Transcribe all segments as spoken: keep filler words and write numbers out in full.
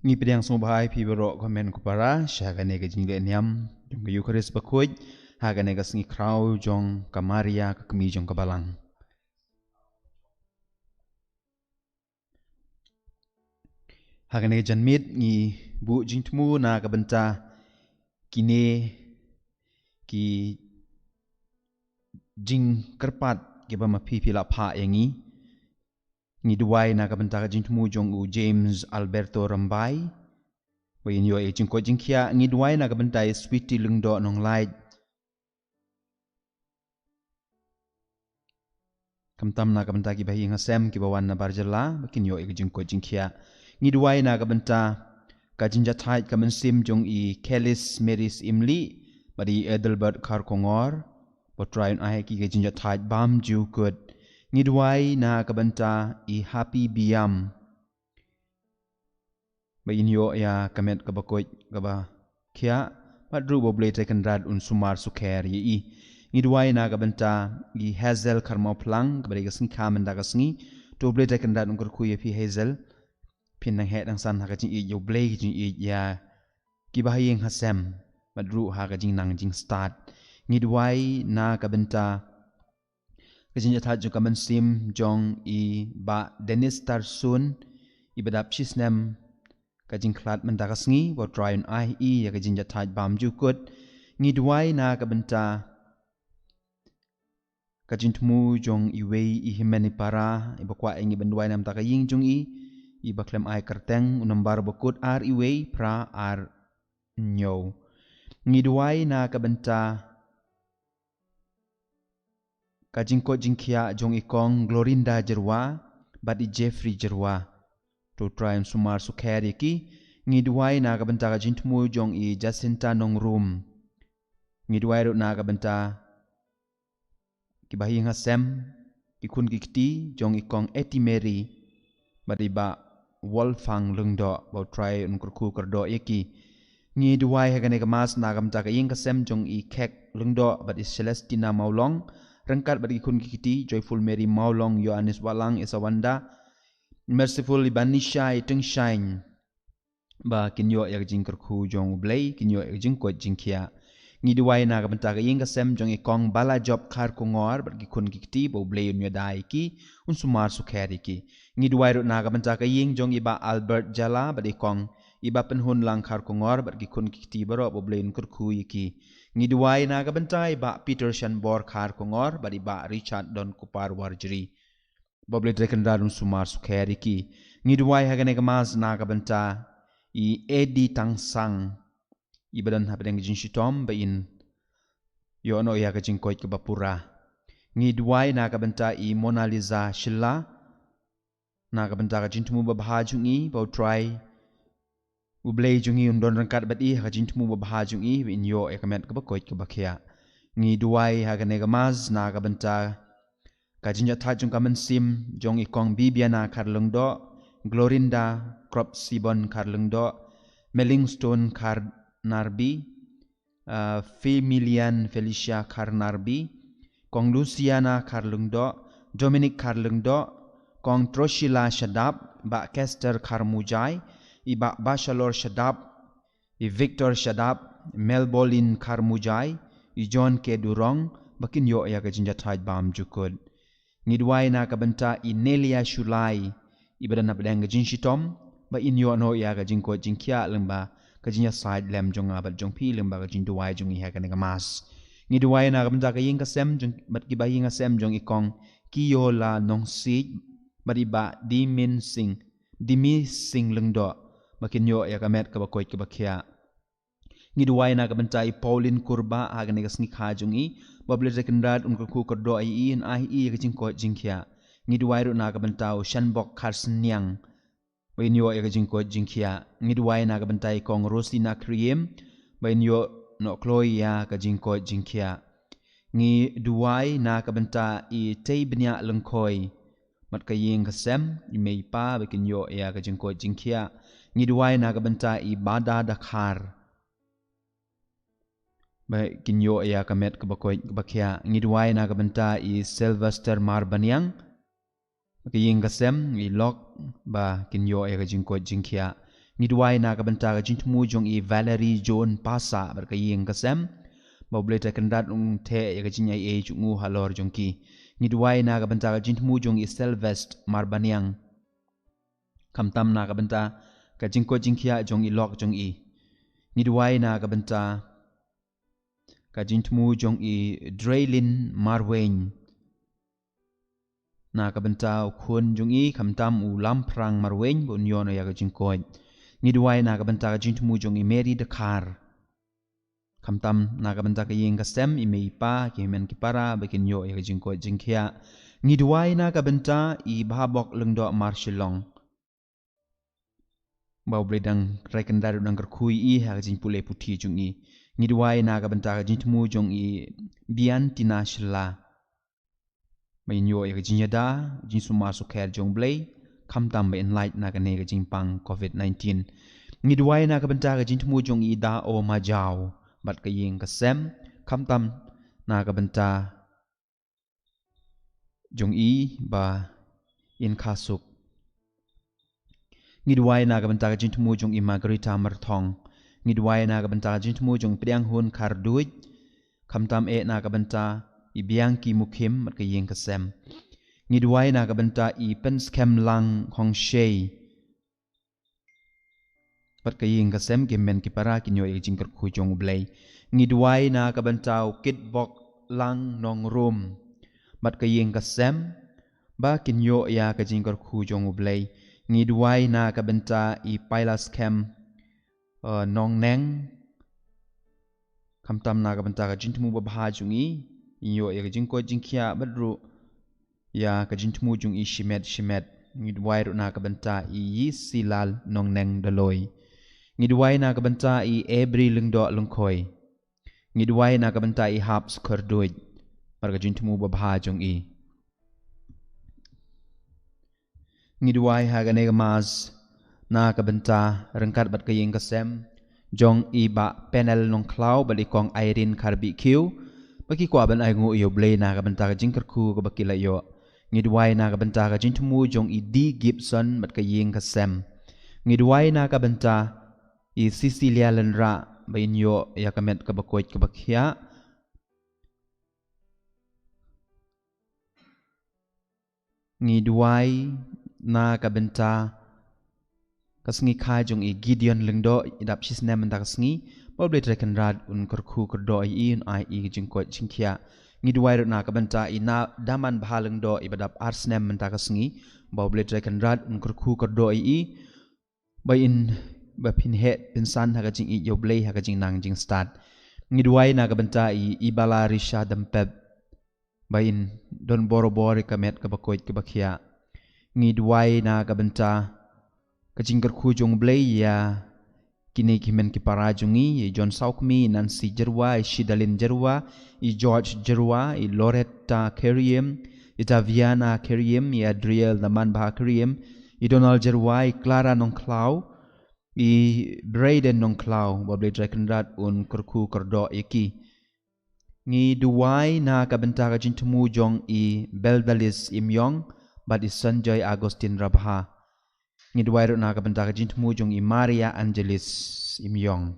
Ngi pdiang sngewbha ïa phi baroh ko hynmen ko para sha kane ka jingleh niam jong ka Eukharist bakhuid ha kane ka sngi khraw jong ka Maria ka kmie jong ka Balang. Ha kane ka janmiet ngi buh jingthmu na ka bynta kine ki jingkyrpad kiba ma phi phi la phah ïa ngi. Ngi duwai na ka bynta ka jingthmu jong u James Alberto Rymbai ba kin ïoh ïa ka jingkoit jingkhiah. Ngi duwai na ka bynta i Sweety Lyngdoh Nonglait. Khamtam na ka bynta kiba ha ïing ha sem kiba wan na bar jylla ba kin ïoh ïa ka jingkoit jingkhiah. Ngi duwai na ka bynta ka jingjahthait ka mynsiem jong i Kelis Mary Syiemlieh bad i Adelbert Kharkongor, ba U Trai un ai ha ki ka jingjahthait bymjukut. Ngi duwai na ka bynta i Happy Biam ba kin ïoh ïa ka met kaba koit kaba khiah, bad ruh ba U Blei Trai Kynrad un sumar sukher ïa i. Ngi duwai na ka bynta i Hazel Kharmawphlang kaba dei ka sngi kha mynta ka sngi. To U Blei Trai Kynrad un kyrkhu ïa phi Hazel. Phin nang heh nang san ha ka jingïeit ïa U Blei, ka jingïeit ïa kiba ha ïing ha sem bad ruh ha ka jingnang jingstad. Ngi duwai na ka bynta ka jingjahthait jong ka mynsiem jong i Bah Dennis Tarsun iba dap shisnem ka jingkhlad mynta ka sngi, ba U Trai un ai ha i ïa ka jingjahthait bymjukut. Ngi duwai na ka bynta ka jingthmu jong iwei i hynmen i para iba kwah ïa ngi ban duwai na ka bynta ka ïing jong i, iba khlem ai kyrteng, u nombar ba kut ar iwei phra ar hynñiew. Ngi duwai na ka bynta ka jingkoit jingkhiah jong i Kong Glorinda Jyrwa bad i Jeffrey Jyrwa. To U Trai un sumar sukher ïa ki. Ngi duwai na ka bynta ka jingthmu jong i Jacinta Nongrum. Ngi duwai ruh na ka bynta kiba ha ïing ha sem, ki khun ki kti jong i Kong Etty Mary bad i Bah Wolfgang Lyngdoh, ba U Trai un kyrkhu kyrdoh ïa ki. Ngi duwai ha kane ka Mass na ka bynta ka ïing ka sem jong i Khek Lyngdoh bad i Celestina Mawlong, ryngkat bad ki khun ki kti, Joyful Mary Mawlong, Ïoannis Wahlang, Esawanda, Merciful Ibanisha, i Tyngshaiñ, ba kin ïoh ïa ka jingkyrkhu jong U Blei, kin ïoh ïa ka jingkoit jingkhiah. Ngi duwai na ka bynta ka ïing ka sem jong i Kong Bala Job Kharkongor bad ki khun ki kti, ba U Blei un ïada ïa ki, un sumar sukher ïa ki. Ngi duwai ruh na ka bynta ka ïing jong i Bah Albert Jala bad i Kong, i Bah Pynhunlang Kharkongor bad ki khun ki kti baroh, ba U Blei un kyrkhu ïa ki. Ngi duwai na ka bynta i Bah Peter Shanbor Kharkongor bad i Bah Richard Donkupar Warjri, ba U Blei Trai Kynrad un sumar sukher ïa ki. Ngi duwai ha kane ka Mass na ka bynta i Eddie Tangsang, iba don hapdeng ka jingshitom, ba in ïoh noh ïa ka jingkoit kaba pura. Ngi duwai na ka bynta i Mona Lisa Shylla, na ka bynta ka jingthmu babha jong i, ba U Trai U Blei jong i un don ryngkat bad i ha ka jingthmu babha jong i, ba in ïoh ïa ka met kaba koit kaba khiah. Ngi duwai ha kane ka Mass na ka bynta ka jingjahthait jong ka mynsiem jong i Kong Bibiana Kharlyngdoh, Glorinda Kropsibon Kharlyngdoh, Mellingstone Kharnarbi, uh, Femilian Felicia Kharnarbi, Kong Luciana Kharlyngdoh, Dominic Kharlyngdoh, Kong Troshila Shadap, Bah Kester Kharmujai, i Bah Bashalor Shadap, i Victor Shadap, Melbolin Kharmujai, i John K Durong, ba kin ïoh ïa ka jingjahthait bymjukut. Ngi duwai na ka bynta i Nelia Shulai, iba don hapdeng ka jingshitom, ba in ïoh noh ïa ka jingkoit jingkhiah lyngba ka jingïasaid lem jong nga bad jong phi lyngba ka jingduwai jong ngi ha kane ka Mass. Ngi duwai na ka bynta ka ïing ka sem jong, bad kiba ha ïing ha sem jong i Kong Kiola Nongsiej bad i Bah Dimin Singh, Dimi Singh Lyngdoh, ba kin ïoh ïa ka met kaba koit kaba khiah. Ngi duwai na ka bynta i Pauline Kurbah ha kane ka sngi kha jong i, ba U Blei Trai Kynrad un kyrkhu kyrdoh ïa i, un ai ha i ïa ka jingkoit jingkhiah. Ngi duwai ruh na ka bynta u Shanbok Kharsniang, ba in ïoh ïa ka jingkoit jingkhiah. Ngi duwai na ka bynta i Kong Rosina Khriem, ba in ïoh noh kloi ïa ka jingkoit jingkhiah. Ngi duwai na ka bynta i Teibniah Lyngkhoi bad ka ïing ka sem, i mei i pa, ba kin ïoh ïa ka jingkoit jingkhiah. Ngi duwai na ka bynta i Bada Dkhar, ba kin ïoh ïa ka met kaba koit kaba khiah. Ngi duwai na ka bynta i Sylvester Marbaniang, ka ïing ka sem, i lok, ba kin ïoh ïa ka jingkoit jingkhiah. Ngi duwai na ka bynta ka jingthmu jong i Valerie John Pasa bad ka ïing ka sem, ba U Blei Trai Kynrad un theh ïa ka jingaiei jong u halor jong ki. Ngi duwai na ka bynta ka jingthmu jong i Sylvest Marbaniang, khamtam na ka bynta ka jingkoit jingkhiah jong i lok jong i. Ngi duwai na ka bynta ka jingthmu jong i Dreilin Marwein, na ka bynta u khun jong i khamtam u Lamphrang Marwein, ba un ïoh noh ïa ka jingkoit. Ngi duwai na ka bynta ka jingthmu jong i Mary Dkhar, khamtam na ka bynta ka ïing ka sem, i mei i pa, ki hynmen ki para, ba kin ïoh ïa ka jingkoit jingkhiah. Ngi duwai na ka bynta i Bhabok Lyngdoh Marshillong, ba U Blei dang, Trai Kynrad u dang kyrkhu ïa i ha ka jingpule puthi jong i. Ngi duwai na ka bynta ka jingthmu jong i Biantina Shylla, ba in ïoh ïa ka jingïada, jingsumar sukher jong U Blei, khamtam ba in lait na kane ka jingpang covid nineteen. Ngi duwai na ka bynta ka jingthmu jong i Da O Majaw bad ka ïing ka sem, khamtam na ka bynta jong i ba in kha suk. Ngi duwai na ka bynta ka jingthmu jong i Margarita Marthong. Ngi duwai na ka bynta ka jingthmu jong i Pdiang Hun Kharduid, khamtam eh na ka bynta i Bianki Mukhim bad ka ïing ka sem. Ngi duwai na ka bynta i Pynskhem Lang Khongshei bad ka ïing ka sem, ki hynmen ki para kin ïoh ïa ka jingkyrkhu jong U Blei. Ngi duwai na ka bynta u Kitbok Lang Nongrum bad ka ïing ka sem, ba kin ïoh ïa ka jingkyrkhu jong U Blei. Ngi duwai na ka bynta i Pailaskhem, eh, Nongneng, khamtam na ka bynta ka jingthmu babha jong i, in ïoh ïa ka jingkoit jingkhiah bad ruh ïa ka jingthmu jong i shimet shimet. Ngi duwai ruh na ka bynta i Yisilal Nongneng Daloi. Ngi duwai na ka bynta i Ebri Lyngdoh Lyngkhoi. Ngi duwai na ka bynta i Hap Skherduid bad ka jingthmu babha jong i. Ngi duwai ha kane ka mass na ka bynta ryngkat bad ka ïing ka sem jong i Bah Penel Nongkhlaw bad i Kong Irene Kharbih Khiew, ba ki kwah ban ainguh ïa U Blei na ka bynta ka jingkyrkhu kaba ki la ïoh. Ngi duwai na ka bynta ka jingthmu jong i D Gibson bad ka ïing ka sem. Ngi duwai na ka bynta i Cecilia Lynrah, ba in ïoh ïa ka met kaba koit kaba khiah. Ngi duwai na ka bynta ka sngi kha jong i Gideon Lyngdoh, i dap shi snem mynta ka sngi, ba U Blei Trai Kynrad un kyrkhu kyrdoh ïa i, un ai i ka jingkoit jingkhiah. Ngi duwai ruh na ka bynta i Na Damanbha Lyngdoh, i ba dap ar snem mynta ka sngi, ba U Blei Trai Kynrad un kyrkhu kyrdoh ïa i, ba in, ba phin heh phin san ha ka jingïeit ïa U Blei ha ka jingnang jingstad. Ngi duwai na ka bynta i Ibala Risha Dempep, ba in don borabor ïa ka met kaba koit kaba khiah. Ngi duwai na ka bynta ka jingkyrkhu jong U Blei ïa kine ki hynmen ki para jong ngi, i John Sawkmi, i Nancy Jyrwa, i Shidalin Jyrwa, i George Jyrwa, i Loretta Khyriem, i Daviana Khyriem, i Adriel Damanbha Khyriem, i Donald Jyrwa, i Clara Nongkhlaw, i Brayden Nongkhlaw, ba U Blei Trai Kynrad un kyrkhu kyrdoh ïa ki. Ngi duwai na ka bynta ka jingthmu jong i Beldalis Imïong bad i Sanjoy Augustine Rabha. Ngi duwai ruh na ka bynta ka jingthmu jong i Maria Angelis Imïong.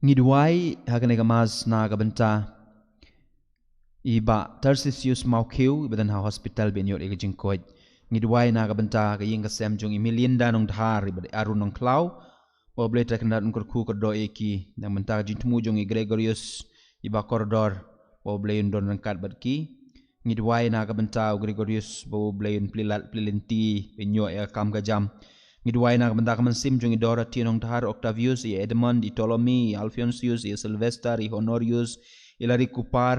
Ngi duwai ha kane ka mass na ka bynta i Bah Tarsisius Mawkhiew, i ba don ha hospital ba in ïoh ïa ka jingkoit. Ngi duwai na ka bynta ka ïing ka sem jong i Melinda Nongdhar, i ba dei Arun Nongkhlaw, ba U Blei Trai Kynrad un kyrkhu kyrdoh ïa ki. Na ka bynta ka jingthmu jong i Gregorius, i ba kordor, ba U Blei un don ryngkat bad ki. Ngi duwai na ka bynta u Gregorius, ba U Blei un plie lad plie lynti, ba in ïoh ïa ka kam ka jam. Ngi duwai na ka bynta ka mynsiem jong i Dorothy Nongdhar, Octavius, i Edmund, i Ptolemy, i Alphonsus, i Sylvester, i Honorius, i Larry Kupar,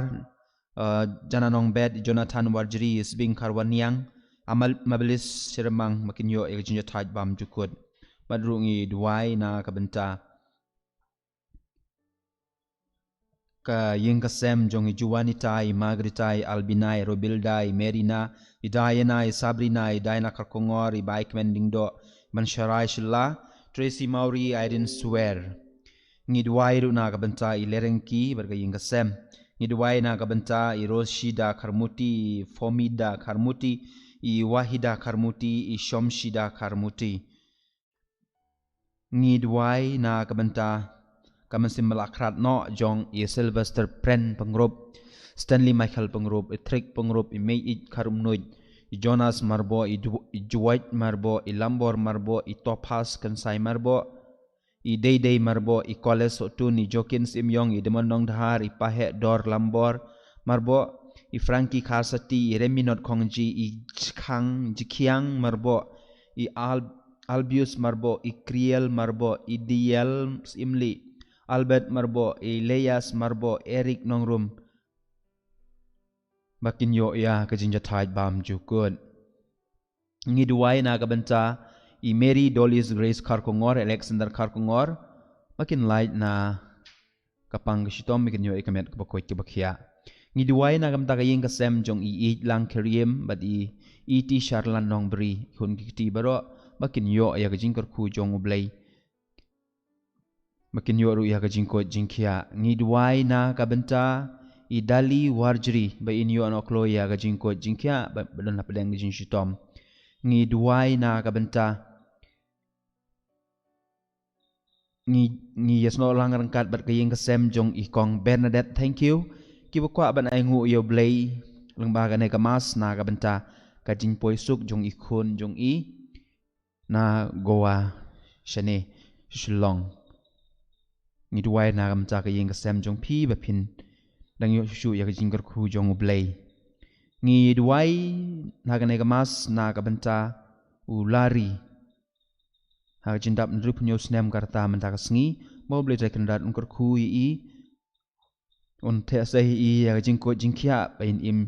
uh, Jana Nongbet, i Jonathan Warjri, i Sbing Kharwaniang, Amal Mabilis Shirmang, ba kin ïoh ïa ka jingïathait bymjukut. Bad ruh ngi duwai na ka bynta ka ïing ka sem jong i Juanita, i Margarita, i Albina, i Robilda, i Merina, i Diana, i Sabrina, i Diana Kharkongor, i Baikmen Lyngdoh, Ban Sharai Shylla, Tracy Mawrie, Irene Swer. Ngi duwai ruh na ka bynta i Lerengki bad ka ïing ka sem. Ngi duwai na ka bynta i Roshida Kharmuti, i Fomida Kharmuti, i Wahida Kharmuti, i Shomshida Kharmuti. Ngi duwai na ka bynta ka mynsiem ba la khrat noh jong i Sylvester Pren Pyngrope, Stanley Michael Pyngrope, i Trick Pyngrope, i Mei Ij Kharumnuid, i Jonas Marbo, i Du-, i Juwait Marbo, i Lambor Marbo, i Topas Kensai Marbo, i Deidei Marbo, i Koles Sotun, i Jokin Syiemiong, i Demon Nongdhar, i Paheh Dor Lambor Marbo, i Frankie Kharsati, i Reminot Khongji, i Jkhang Jikhiang Marbo, i Al-, Albius Marbo, i Kriel Marbo, i Diel Syiemlieh, Albert Marbo, i Leias Marbo, Eric Nongrum. Ba kin ïoh ïa ka jingjahthait bam jukut. Ngi duwai na ka bynta i Mary Dolis Grace Kharkongor, Alexander Kharkongor, ba kin lait na ka pang ka shitom, ba kin ïoh ïa ka met kaba koit kaba khiah. Ngi duwai na ka bynta ka ïing ka sem jong i Ij Lang Kyriem bad i Iti Sharlan Nongbri, khun ki kti baroh, ba kin ïoh ïa ka jingkyrkhu jong U Blei, ba kin ïoh ruh ïa ka jingkoit jingkhiah. Ngi duwai na ka bynta i Dali Warjri, ba in ïoh noh kloi ïa ka jingkoit jingkhiah, ba, ba don hapdeng ka jingshitom. Ngi duwai na ka bynta, ngi, ngi ïasnoh lang ryngkat bad ka ïing ka sem jong i Kong Bernadette Thangkhiew, kiba kwah ban ainguh ïa U Blei lyngba kane ka Mass na ka bynta ka jingpoi suk jong i khun jong i na Goa shane Shillong. Ngi duwai na ka bynta ka ïing ka sem jong phi, ba phin dang ïoh shuh shuh ïa ka jingkyrkhu jong U Blei. Ngi duwai na kane ka Mass na ka bynta u Larry, ha ka jingdap hynriewphew snem ka rta mynta ka sngi, ba U Blei Trai Kynrad un kyrkhu ïa i, un theh sei ïa i ïa ka jingkoit jingkhiah, ba in im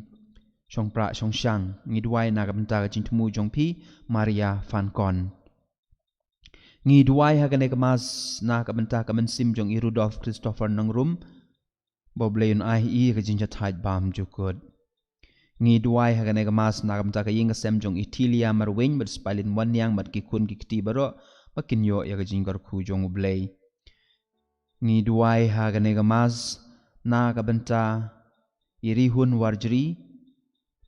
shongpra shongshang. Ngi duwai na ka bynta ka jingthmu jong phi, Maria Fankon. Ngi duwai ha kane ka Mass na ka bynta ka mynsiem jong i Rudolf Christopher Nongrum, ba U Blei un ai ïa i ka jingjahthait bam jukut. Ngi duwai ha kane ka Mass na ka bynta ka ïing ka sem jong i Tilia Marweiñ bad Spailin Wanniang bad ki khun ki kti baroh, ba kin ïoh ïa ka jingkyrkhu jong U Blei. Ngi duwai ha kane ka Mass na ka bynta i Rihun Warjri,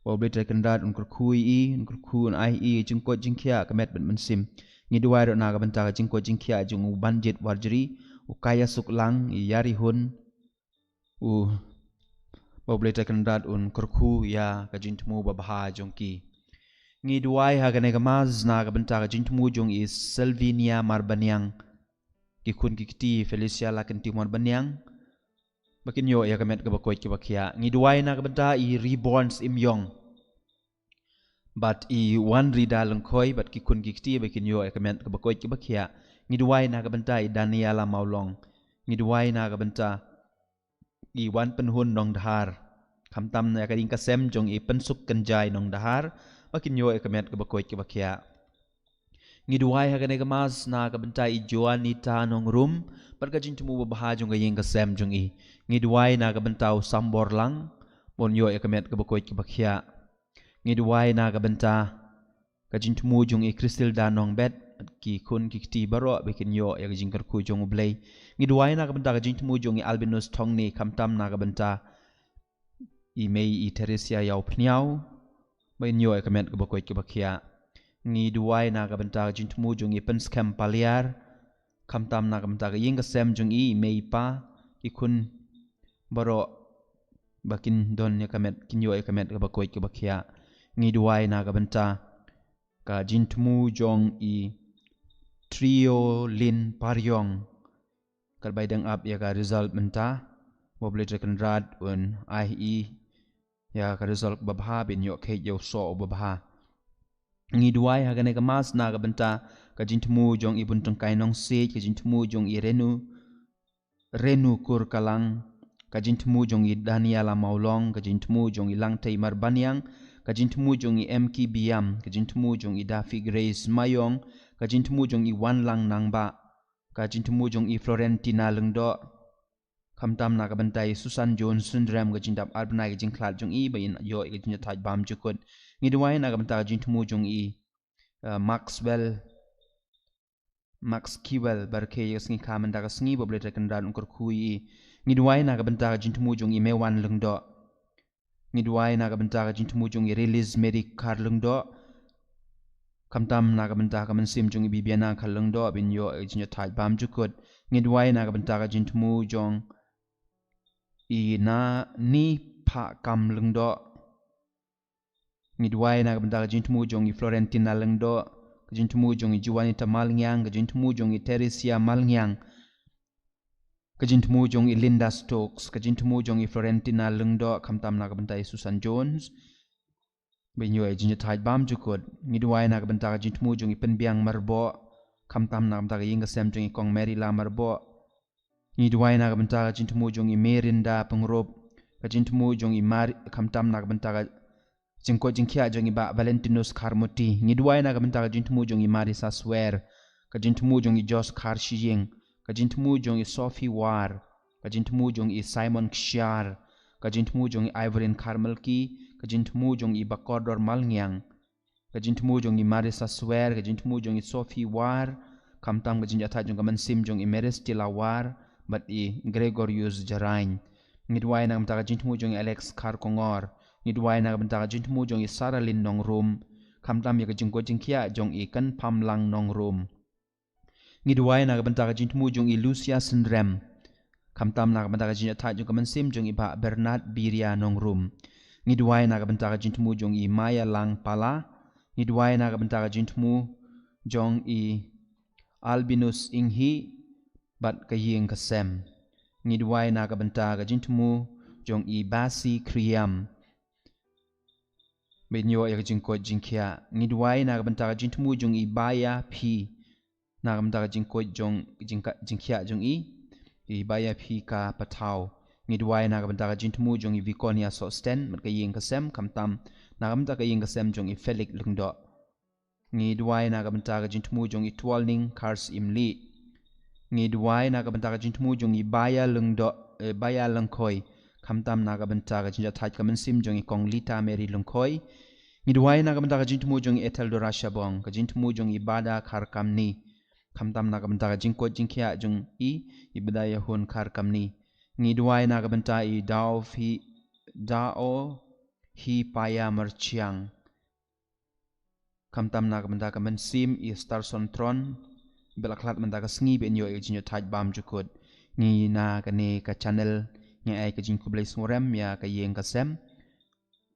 ba U Blei Trai Kynrad un kyrkhu ïa i, un kyrkhu, un ai ïa i jingkoit jingkhiah ka met bad mynsiem. Ngi duwai ruh na ka bynta ka jingkoit jingkhiah jong u Banjit Warjri, u Kaya Suklang, i Ïarihun, u, ba U Blei Trai Kynrad un kyrkhu ïa ka jingthmu babha jong ki. Ngi duwai ha kane ka Mass na ka bynta ka jingthmu jong i Selvinia Marbaniang, ki khun ki kti Felicia Lakynti Marbaniang, ba kin ïoh ïa ka met kaba koit kaba khiah. Ngi duwai na ka bynta i Reborn Syiemiong bad i Wanrida Lyngkhoi bad ki khun ki kti, ba kin ïoh ïa ka met kaba koit kaba khiah. Ngi duwai na ka bynta i Daniela Mawlong. Ngi duwai na ka bynta i Wanpynhun Nongdhar, khamtam na ka ïing ka sem jong i Pynsuk Kynjai Nongdhar, ba kin ïoh ïa ka met kaba koit kaba khiah. Ngi duwai ha kane ka Mass na ka bynta i Joanita Nongrum bad ka jingthmu babha jong ka ïing ka sem jong i. Ngi duwai na ka bynta u Sambor Lang, ba un ïoh ïa ka met kaba koit kaba khiah. Ngi duwai na ka bynta ka jingthmu jong i Christilda Nongbet, ki khun ki kti baroh, ba kin ïoh ïa ka jingkyrkhu jong U Blei. Ngi duwai na ka bynta ka jingthmu jong i Albinus Thongni, khamtam na ka bynta i mei i Theresia Ïawphniaw, ba in ïoh ïa ka met kaba koit kaba khiah. Ngi duwai na ka bynta ka jingthmu jong i Pynskhem Paliar, khamtam na ka bynta ka ïing ka sem jong i, i mei i pa, ki khun baroh, ba kin don ïa ka met, kin ïoh ïa ka met kaba koit kaba khiah. Ngi duwai na ka bynta ka jingthmu jong i Triolin Pariong, katba i dang ap ïa ka result mynta, ba U Blei Trai Kynrad un ai ïa i ïa ka result babha, ba in ïoh kheit ïa u soh babha. Ngi duwai ha kane ka Mass na ka bynta ka jingthmu jong i Buntyngkai Nongsiej, ka jingthmu jong i Renu, Renu Kurkalang, ka jingthmu jong i Daniela Mawlong, ka jingthmu jong i Langtei Marbaniang, ka jingthmu jong i M K Biam, ka jingthmu jong i Daffy Grace Mayong, ka jingthmu jong i Wanlang Nangbah, ka jingthmu jong i Florentina Lyngdoh, khamtam na ka bynta i Susan Jones Sundram, ka jingdap ar bnai ka jingkhlad jong i, ba in ïoh ïa ka jingjahthait bam jukut. Ngi duwai na ka bynta ka jingthmu jong i, eh, Maxwell, Max Kiwel, ba rkhie ïa ka sngi kha mynta ka sngi, ba U Blei Trai Kynrad un kyrkhu ïa i. Ngi duwai na ka bynta ka jingthmu jong i Mewan Lyngdoh. Ngi duwai na ka bynta ka jingthmu jong i Release Mary Kar Lyngdoh. Khamtam na ka bynta ka mynsiem jong i Bibiana Kharlyngdoh, ban ïoh ïa ka jingïathait bam jukut. Ngi duwai na ka bynta ka jingthmu jong i Naniphakam Lyngdoh. Ngi duwai na ka bynta ka jingthmu jong i Florentina Lyngdoh, ka jingthmu jong i Juanita Malngiang, ka jingthmu jong i Theresia Malngiang, ka jingthmu jong i Linda Stokes, ka jingthmu jong i Florentina Lyngdoh, khamtam na ka bynta i Susan Jones, ban ïoh ïa ka jingïathait bam jukut. Ngi duwai na ka bynta ka jingthmu jong i Pynbiang Myrboh, khamtam na ka bynta ka ïing ka sem jong i Kong Mary La Myrboh. Ngi duwai na ka bynta ka jingthmu jong i Merinda Pyngrope, ka jingthmu jong i Mar-, khamtam na ka bynta ka jingkoit jingkhiah jong i Bah Valentinus Kharmuti. Ngi duwai na ka bynta ka jingthmu jong i Marisa Swer, ka jingthmu jong i Josh Kharshiing, ka jingthmu jong i Sophie War, ka jingthmu jong i Simon Kshiar, ka jingthmu jong i Ivorin Kharmalki, ka jingthmu jong i Bakordor Malngiang, ka jingthmu jong i Marisa Swer, ka jingthmu jong i Sophie War, khamtam ka jingïathait jong ka mynsiem jong i Meristila War bad i Gregorius Jarain. Ngi duwai na ka bynta ka jingthmu jong i Alex Kharkongor. Ngi duwai na ka bynta ka jingthmu jong i Saralin Nongrum, khamtam ïa ka jingkoit jingkhiah jong i Kynphamlang Nongrum. Ngi duwai na ka bynta ka jingthmu jong i Lucia Synrem, khamtam na ka bynta ka jingïathait jong ka mynsiem jong i Bah Bernard Biria Nongrum. Ngi duwai na ka bynta ka jingthmu jong i Maya Lang Pala. Ngi duwai na ka bynta ka jingthmu jong i Albinus Inghi bad ka ïing ka sem. Ngi duwai na ka bynta ka jingthmu jong i Basi Kriam, ban ïoh ïa ka jingkoit jingkhiah. Ngi duwai na ka bynta ka jingthmu jong i Baya Phi, na ka bynta ka jingkoit jong, jingka-, jingkhiah jong i, i Baya Phi Ka Pathaw. Ngi duwai na ka bynta ka jingthmu jong i Vikonia Sosten bad ka ïing ka sem, khamtam na ka bynta ka ïing ka sem jong i Felix Lyngdoh. Ngi duwai na ka bynta ka jingthmu jong i Twalning Kharsyiemlieh. Ngi duwai na ka bynta ka jingthmu jong i Baya Lyngdoh, eh, Baya Lyngkhoi, khamtam na ka bynta ka jingïathait ka mynsiem jong i Kong Lita Mary Lyngkhoi. Ngi duwai na ka bynta ka jingthmu jong i Etheldora Shabong, ka jingthmu jong i Bada Kharkamni, khamtam na ka bynta ka jingkoit jingkhiah jong i, i Bada Ïahun Kharkamni. Ngi duwai na ka bynta i Dao Phi, Dao Hi Paya Marchiang, khamtam na ka bynta ka mynsiem i Starson Tron, ba la khlad mynta ka sngi ban ïoh ïa ka jingïathait bam jukut. Ngi na kane ka channel ngi ai ka jingkhublei sngewrem ïa ka ïing ka sem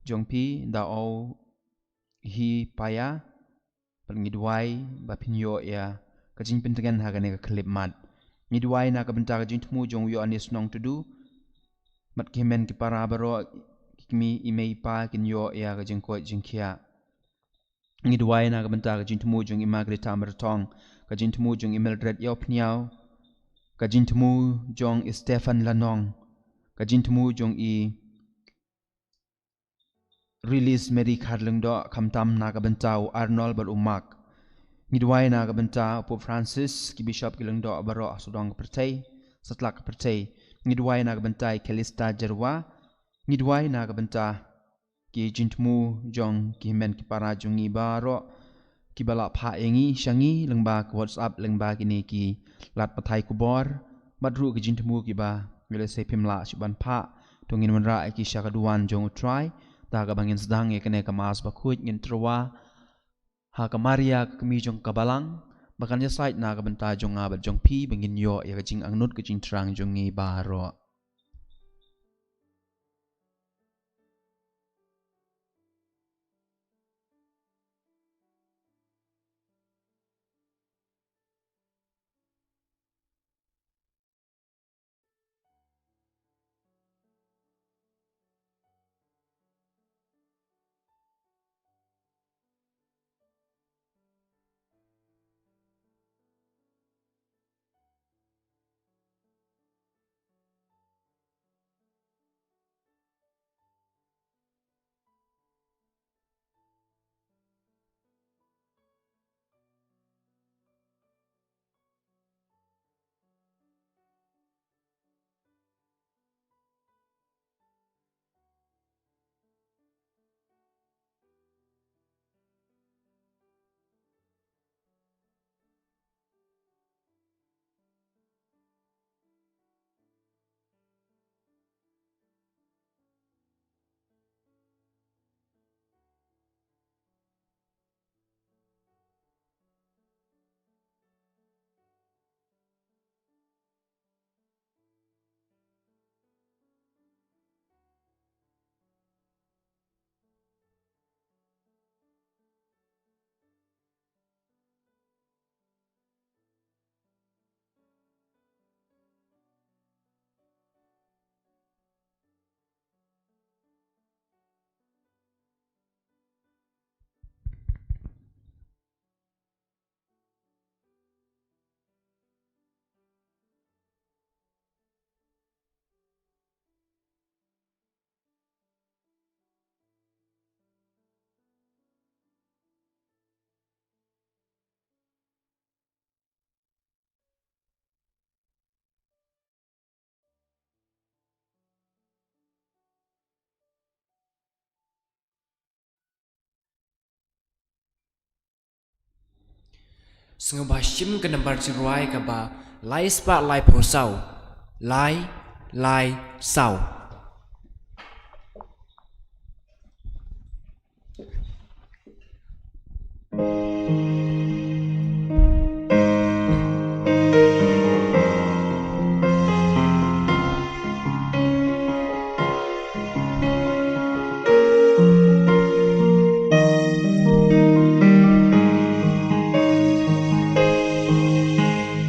jong phi, Dao Hi Paya, bad ngi duwai ba phin ïoh ïa ka jingpyntngen ha kane ka khyllipmat. Ngi duwai na ka bynta ka jingthmu jong u Ïoannis Nongtdu, bad ki hynmen ki para baroh, ki kmie, i mei i pa kin ïoh ïa ka jingkoit jingkhiah. Ngi duwai na ka bynta ka jingthmu jong i Margarita Myrthong, ka jingthmu jong i Mildred Ïawphniaw, ka jingthmu jong i Stephen Lanong, ka jingthmu jong i Release Mary Kharlyngdoh, khamtam na ka bynta u Arnold bad u Mark. Ngi duwai na ka bynta u Pope Francis, ki bishop ki lyngdoh baroh ha sawdong ka pyrthei, satlak ka pyrthei. Ngi duwai na ka bynta i Kalista Jyrwa. Ngi duwai na ka bynta ki jingthmu jong ki hynmen ki para jong ngi baroh kiba la phah ïa ngi sha ngi lyngba ka WhatsApp, lyngba kine ki lad pathai khubor, bad ruh ki jingthmu kiba ngi lehse phim lah shuh ban phah, to ngin wanrah ïa ki sha ka duwan jong U Trai. Da kaba ngin sdang ïa kane ka Mass bakhuid, ngin tyrwa ha ka Maria ka kmie jong ka Balang, ba kan ïasaid na ka bynta jong nga bad jong phi, ba ngin ïoh ïa ka jingangnud ka jingthrang jong ngi baroh. Sngewbha shim ka nambar jingrwai kaba lai spah lai phew saw, lai lai saw.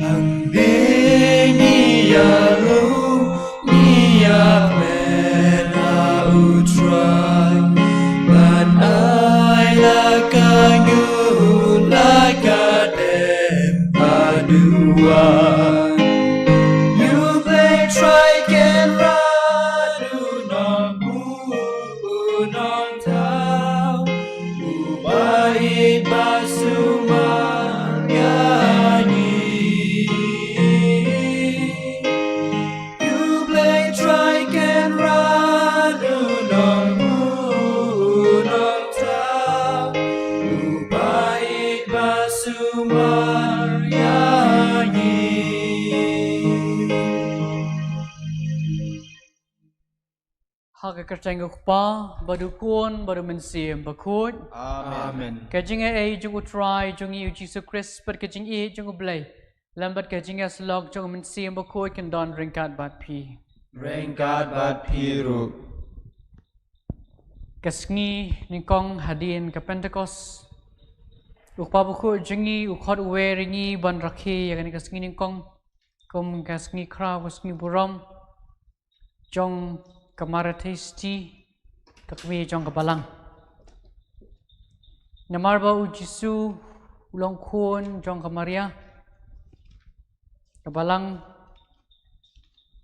Hangne ngi ïa lum, ngi ïa kmen ha U Trai. Ban ai la ka ñiut, la ka dem ha duwai. U Blei Trai Kynrad u nongbuh, u nongthaw, u ba ïeit ba sumar ïa ngi. U Blei Trai Kynrad u nongbuh, u nongthaw, u ba ïeit ba sumar ïa ngi. Ha ka kyrteng u Kpa, bad u Khun, bad u Mynsiem Bakhuid. Amen. Ka jingaiei jong U Trai jong ngi U Jisu Khrist, bad ka jingïeit jong U Blei, lem bad ka jingïasyllok jong u Mynsiem Bakhuid, kan don ryngkat bad phi. Ryngkat bad phi ruh. Ka sngi nyngkong hadien ka Pentekost, u Kpa Bakhuid jong ngi u khot uwei ïa ngi ban rakhe ïa kane ka sngi nyngkong kum ka sngi khraw, ka sngi burom jong ka Mater Theisotti, ka kmie jong ka Balang. Namar ba U Jisu u long khun jong ka Maria, ka Balang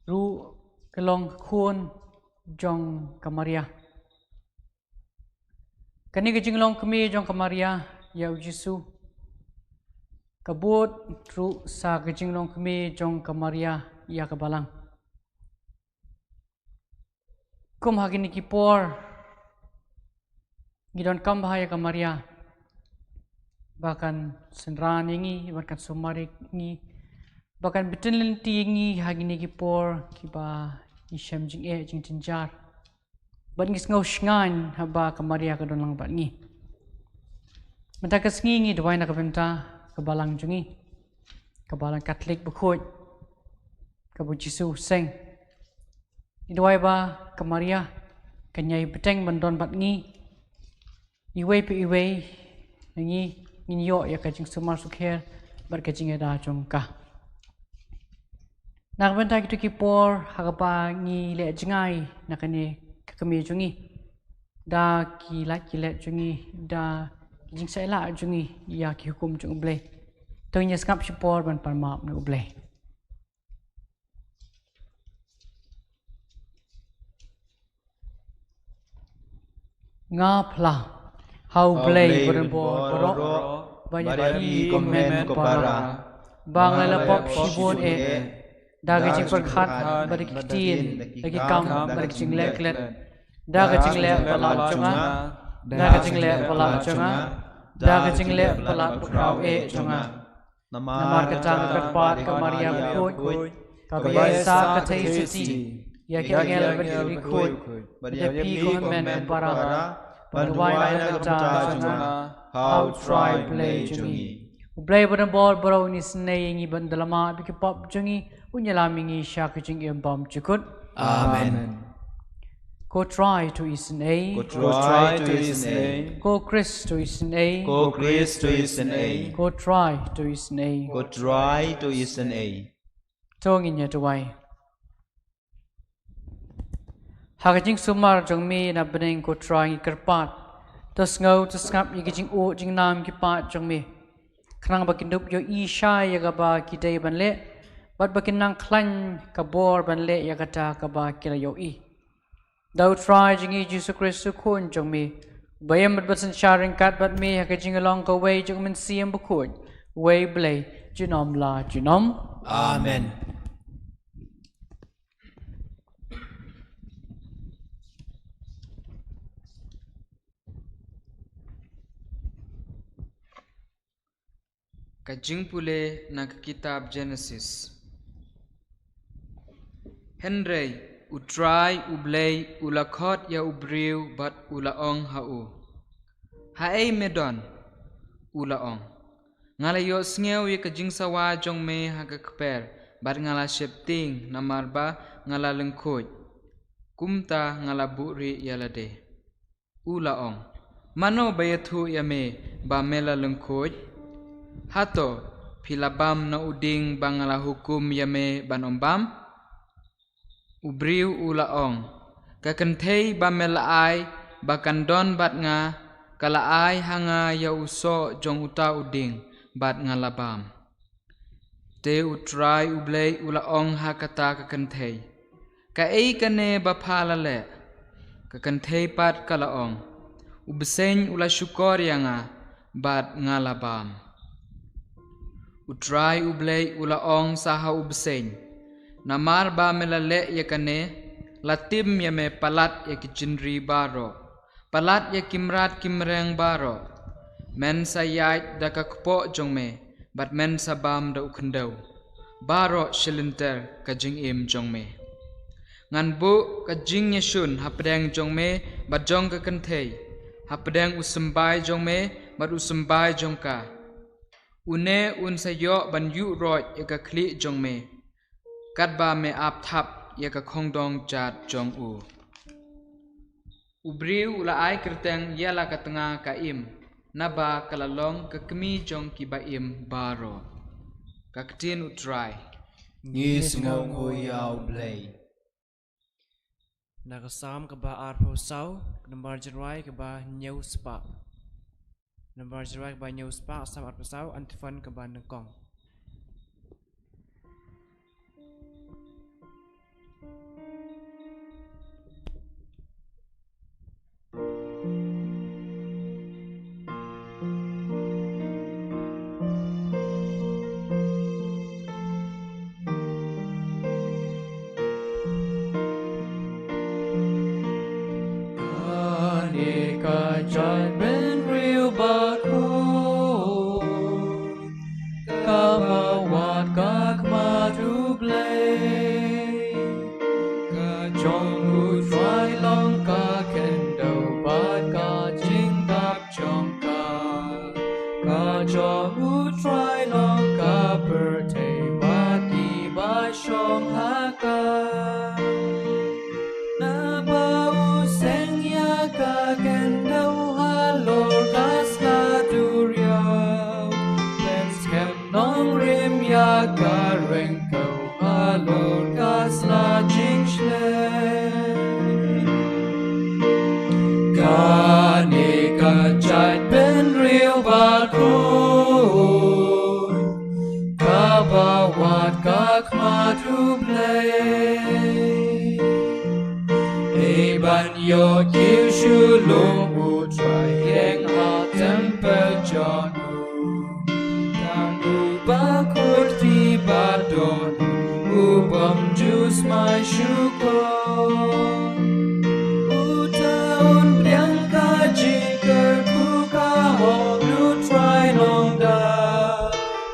ruh ka long khun jong ka Maria. Kane ka jinglong kmie jong ka Maria ïa U Jisu ka bud ruh sa ka jinglong kmie jong ka Maria ïa ka Balang. Kum ha kine ki por ngi donkam bha ïa ka Maria ba kan synran ïa ngi, ba kan sumar ïa ngi, ba kan btin lynti ïa ngi ha kine ki por kiba ngi shem jingeh jingjynjar. Bad ngi sngew shngaiñ haba ka Maria ka don lang bad ngi. Mynta ka sngi ngi duwai na ka bynta ka Balang jong ngi, ka Balang Katholik bakhuid, kaba U Jisu u seng. Ngi duwai ba ka Maria kan ïai bteng ban don bad ngi, iwei pa iwei na ngi, ngin ïoh ïa ka jingsumar sukher bad ka jingïada jong ka. Na ka bynta kito ki por ha kaba ngi leh jngai na kane ka kmie jong ngi, da ki lait ki let jong ngi, da ki jingshah ïaleh jong ngi ïa ki hukum jong U Blei, to ngin ïa sngap shipor ban pan map na U Blei. Nga phla ha U Blei badonbor baroh, ba ïa phi kmen ko para, ba nga la pop shibun eh, da ka jingpyrkhat bad da ki ktien, da ki kam bad da ka jingleh klet, da ka jingleh palat jong nga, da ka jingleh palat jong nga, da ka jingleh palat bakhraw eh jong nga. Namar kata nga kyrpad ka Maria bakhuid, kaba ïaisah ka Theisotti ïa ki angel bad ki riewkhuid, bad ïa phi ko hynmen ko para, ban duwai na ka bynta jong nga ha U Trai Blei jong ngi. U Blei badonbor baroh un isynei ïa ngi, ban da la map ïa ki pop jong ngi, un ïalam ïa ngi sha ka jingim bymjukut. Amen. Ko Trai to isynei. Ko Trai to isynei. Ko Khrist to isynei. Ko Khrist to isynei. Ko Trai to isynei. Ko Trai to isynei. To ngin ïa duwai. Ha ka jingsumar jong me na bneng ko Trai ngi kyrpad, to sngew to sngap ïa ki jingud jingnam ki paid jong me, khnang ba kin dup ïohi shai ïa kaba ki dei ban leh, bad ba kin nang khlaiñ ka bor ban leh ïa kata kaba ki la ïohi. Da U Trai jong ngi Jisu Khrist U Khun jong me, uba ïaid bad synshar ryngkat bad me ha ka jinglong kawei jong U Mynsiem Bakhuid, uwei U Blei, junom la junom. Amen. Ka jingpule na ka kitab Genesis. Hynrei, U Trai U Blei u la khot ïa u briew bad u la ong ha u. Haei me don? U la ong. Nga la ïohsngew ïa ka jingsawa jong me ha ka kper, bad nga la sheptieng namar ba nga la lyngkhuid. Kumta nga la buhrieh ïa lade. U la ong. Mano ba ïathuh ïa me ba me la lyngkhuid? Hato, phi la bam na u dieng ba nga la hukum ïa me ban ym bam? U briew u la ong. Ka kynthei ba me la ai, ba kan don bad nga, ka la ai ha nga ïa u soh jong uta u dieng, bad nga la bam. Te U Trai U Blei u la ong ha kata ka kynthei. Kaei kane ba pha la leh? Ka kynthei pat ka la ong. U bseiñ u la shukor ïa nga, bad nga la bam. U Trai U Blei u la ong sa ha u bseiñ. Namar ba me la leh ïa kane, la tim ïa me palat ïa ki jingri baroh. Palat ïa ki mrad ki mreng baroh. Men sa ïaid da ka kpoh jong me, bad men sa bam da u khyndew. Baroh shilynter ka jingim jong me. Ngan buh ka jingïashun hapdeng jong me, bad jong ka kynthei. Hapdeng u symbai jong me, bad u symbai jong ka. Une un sa ïoh ban ïuh roit ïa ka khlieh jong me. Katba me ap thap ïa ka khongdong jat jong u. U briew u la ai kyrteng ïa la ka tnga ka Im, naba ka la long ka kmie jong ki ba im baroh. Ka ktien U Trai. Ngi sngewnguh ïa U Blei. Na ka Salm kaba arphew saw, nambar jingrwai kaba hynñiew spah. Nambar jingrwai kaba hynñiew spah, Salm arphew saw, antiphon kaba nyngkong. Kane ka jaitbynriew bakhuid, kaba wad ka khmat U Blei. Ka jong U Trai long ka khyndew bad ka jingdap jong ka. Ka jong U Trai long ka pyrthei bad kiba shong ha ka. Naba u seng ïa ka khyndew halor ka sla duriaw. Pynskhem nongrim ïa ka ryngkew halor ka sla jingshlei. Kane ka jaitbynriew bakhuid, kaba wad ka khmat U Blei. Ei ban ïoh kiew shu lum U Trai ïeng ha tempyl jong u. Tang uba khuid te ba don, u bym ju smai shukor. Uta un pdiang ka jingkyrkhu, ka ong U Trai long da.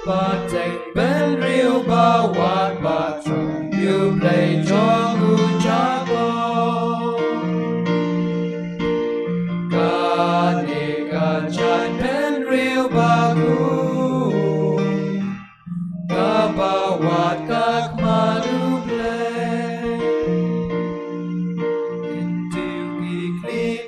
Pateng bynriew ba wad ba thrang, U Blei jong u Jakob. Kane ka jaitbynriew bakhuid, kaba wad ka khmat U Blei. Kyntiew ki khlieh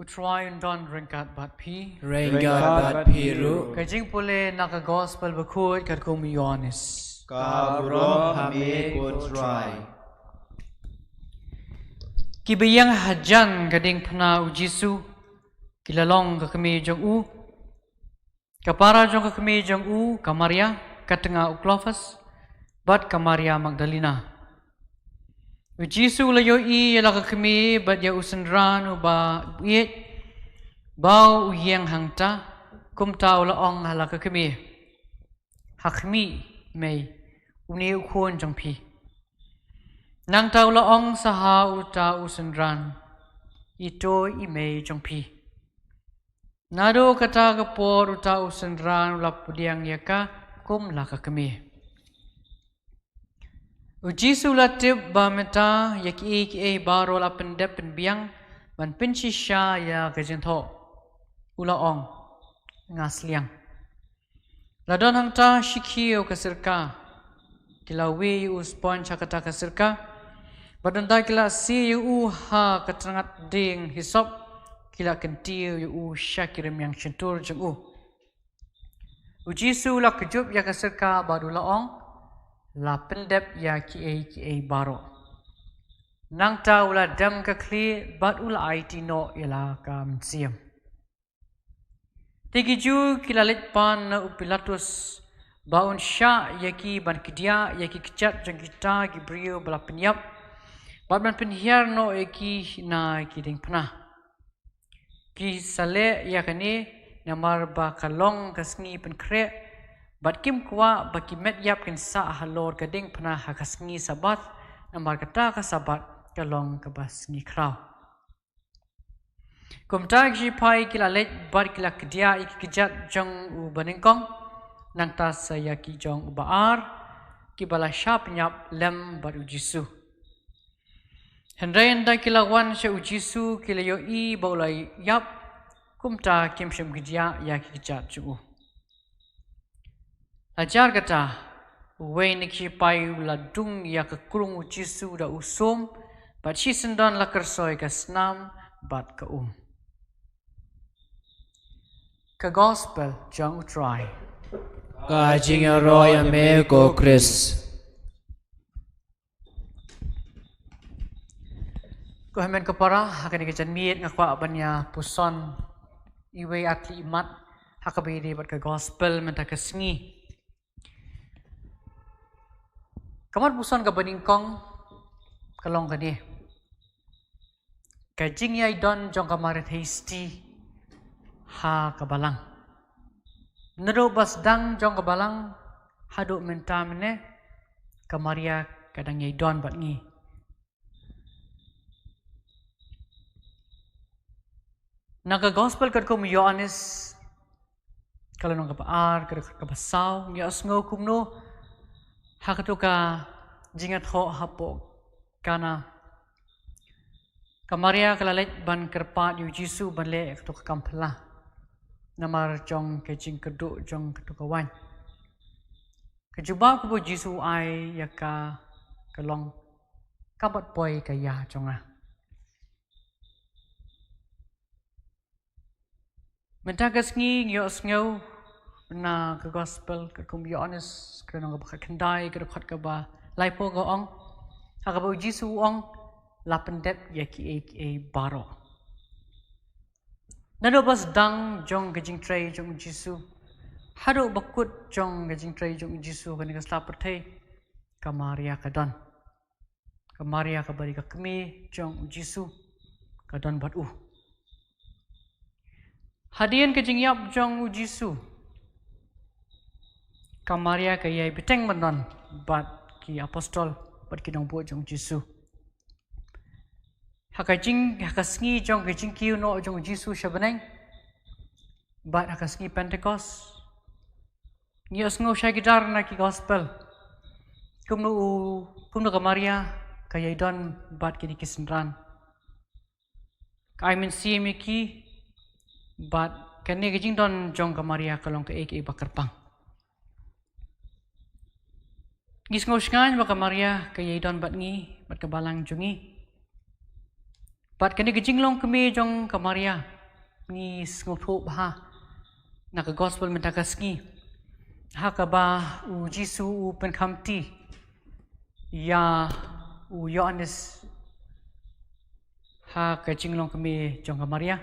U Trai un don ryngkat bad phi. Ryngkat bad phi ruh. Ka jingpule na ka Gospel bakhuid katkum u Ïoannis. Ka burom ha me ko Trai. Kiba ïeng hajan ka diengphna u Jisu ki la long ka kmie jong u. Ka para jong ka kmie jong u, ka Maria, ka tnga u Klophas, bad ka Maria Magdalena. U Jisu u la ïohi ïa la ka kmie bad ïa u synran uba u ïeit, ba u ïeng hangta, kumta u la ong ha la ka kmie: Ha khmih, mei, une u khun jong phi. Nangta u la ong sa ha uta u synran: Ito i mei jong phi. Naduh kata ka por uta u synran u la pdiang ïa ka kum la ka kmie. U Jisu u la tip ba mynta ïa kiei kiei baroh la pyndep pynbiang ban pynshisha ïa ka jingthoh. U la ong: Nga sliang. La don hangta shi khiew ka sirka. Ki la wei ïa u sponj ha kata ka sirka. Bad ynda ki la sie ïa u ha ka tnat dieng hisop, ki la kyntiew ïa u sha ki rmiang shyntur jong u. U Jisu u la kjut ïa ka sirka bad u la ong: La pyndep ïa kiei kiei baroh. Nangta u la dem ka khlieh bad u la aiti noh ïa la ka mynsiem. Te ki Jiw ki la leit pan na u Pilatus ba un shah ïa ki ban kdiah ïa ki kjat jong kita ki briew ba la pynïap, bad ban pynhiar noh ïa ki na ki diengphna. Ki sa leh ïa kane namar ba ka long ka sngi pynkhreh, bad kim kwah ba ki met ïap kin sah halor ka diengphna ha ka sngi Sabbath, namar kata ka Sabbath ka long kaba sngi khraw. Kumta ki shipai ki la leit bad ki la kdiah ïa ki kjat jong u banyngkong, nangta sa ïa ki jong u ba-ar, kiba la shah pynïap lem bad u Jisu. Hynrei ynda ki la wan sha u Jisu ki la ïohi ba u la ïap, kumta kim shym kdiah ïa ki kjat jong u. Hajar kata, uwei na ki shipai u la dung ïa ka krung u Jisu da u sum, bad shisyndon la kyrsoi ka snam bad ka um. Ka Gospel jong u Trai. Ka jingïaroh ïa me ko Khrist. Ko hynmen ko para, ha kane ka janmiet nga kwah ban ïa puson iwei ar tylli i mat ha kaba ïadei bad ka Gospel mynta ka sngi. Ka mat puson kaba nyngkong ka long kane: Ka jingïaidon jong ka Maria Theisotti ha ka balang. Naduh ba sdang jong ka balang haduh mynta mynne, ka Maria ka dang ïaidon bad ngi. Na ka Gospel katkum u Ïoannis, ka lynnong kaba ar, ka dkhot kaba saw, ngi ïohsngew kumno ha kato ka jingïathoh hapoh Kana. Ka Maria ka la leit ban kyrpad ïa u Jisu ban leh kato ka kam phylla namar jong ka jingkyrduh jong kato ka waiñ. Ka jubab kaba u Jisu u ai ïa ka ka long: Kam pat poi ka ïa jong nga. Mynta ka sngi ngi ïohsngew na ka Gospel katkum u Ïoannis, ka lynnong kaba khatkhyndai, ka dkhot kaba laiphew, ka ong, ha kaba u Jisu u ong: La pyndep ïa kiei kiei baroh. Naduh ba sdang jong ka jingtrei jong u Jisu haduh ba kut jong ka jingtrei jong u Jisu ha kane ka sla pyrthei, ka Maria ka don. Ka Maria kaba dei ka kmie jong u Jisu ka don bad u. Hadien ka jingïap jong u Jisu, ka Maria ka ïai bteng ban don bad ki apostol bad ki nongbud jong u Jisu. Ha ka jing, ha ka sngi jong ka jingkiew noh jong u Jisu sha bneng, bad ha ka sngi Pentekost, ngi ïohsngew shai kdar na ki Gospel kumno u, kumno ka Maria ka ïaidon bad kine ki synran. Ka ai mynsiem ïa ki, bad kane ka jingdon jong ka Maria ka long kaei kaei ba kyrpang. Ngi sngew shngaiñ ba ka Maria ka ïaidon bad ngi, bad ka balang jong ngi. Bad kane ka jinglong kmie jong ka Maria ngi sngewthuh bha na ka gospel mynta ka sngi, ha kaba u Jisu u pynkhamti ïa u Ïoannis ha ka jinglong kmie jong ka Maria,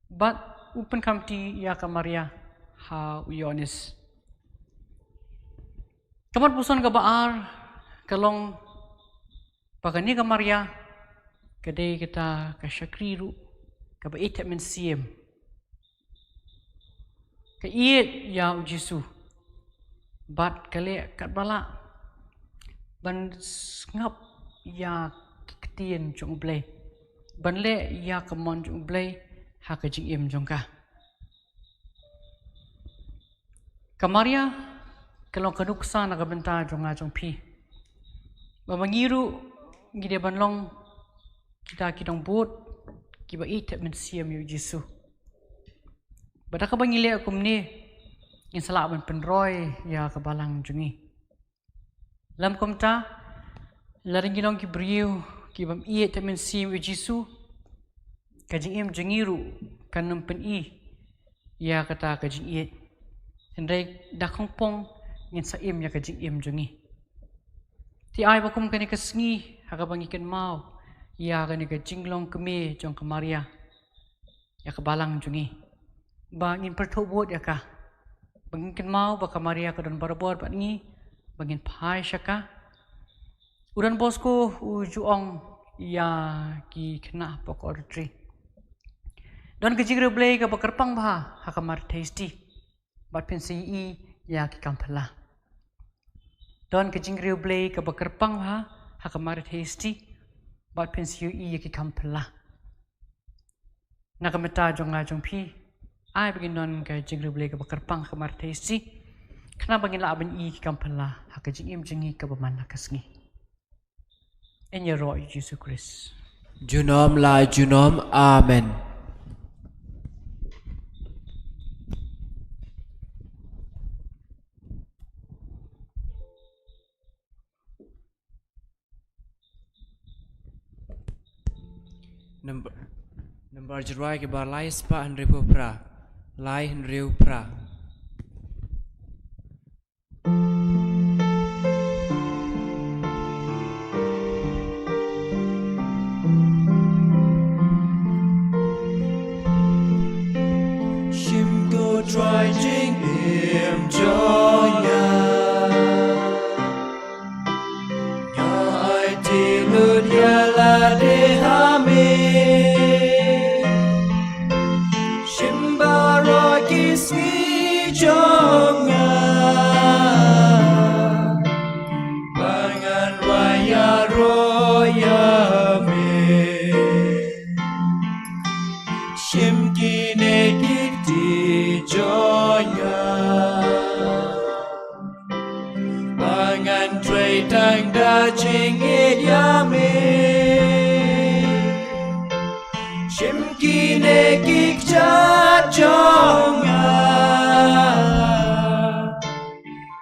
bad u pynkhamti ïa ka Maria ha u Ïoannis. Ka mat puson kaba ar ka long ba kane ka Maria ka dei kata ka shakri ruh kaba ïeit mynsiem, ka ïeit ïa u Jisu bad ka leh katba lah ban sngap ïa ki ktien jong U Blei, ban leh ïa ka mon jong U Blei ha ka jingim jong ka. Ka Maria ka long ka nuksa na ka bynta jong nga jong phi, ba ma ngi ruh ngi dei ban long kita ki dongbud kiba ïeit mynsiem ïa u Jisu. Bad da kaba ngi leh kumne, ngin sa lah ban pynroi ïa ka balang jong ngi. Lymkumta, lada ngi long ki briew ki bym ïeit mynsiem ïa u Jisu, ka jingim jong ngi ruh kan ym pyni ïa kata ka jingïeit. Hynrei da khongpong ngin sa im ïa ka jingim jong ngi. Te ai ba kum kane ka sngi, ha kaba ngi kynmaw ïa kane ka jinglong kmie jong ka Maria ïa ka balang jong ngi, ba ngin pyrthuh bud ïa ka, ba ngin kynmaw ba ka Maria ka don barabor bad ngi, ba ngin phai sha ka. U Don Bosco u ju ong ïa ki khynnah hapoh ka oratory, don ka jingriewblei kaba kyrpang bha ha ka Mater Theisotti, bad phin sa ïohi ïa ki kam phylla. Don ka jingriewblei kaba kyrpang bha ha ka Mater Theisotti, bad phin sa ïohi ïa ki kam phylla. Na ka bynta jong nga jong phi, ai ba ngin don ka jingriewblei kaba kyrpang ha ka Mater Theisotti, khnang ba ngin lah ban ïohi ïa ki kam phylla ha ka jingim jong ngi kaba man la ka sngi. Ïaroh ïa u Jisu Khrist. Junom la junom. Amen. Number, number jingrwai kaba lai spah hynriewphew phra. Lai hynriew phra. Shim ko Trai jingim jong nga. Nga aiti lut ïa lade ha me. Shim baroh ki sngi jong nga ba ngan rai ïaroh ïa me. Shim kine ki kti jong nga ba ngan trei tang da jingïeit ïa me. Shim kine ki kjat jong nga,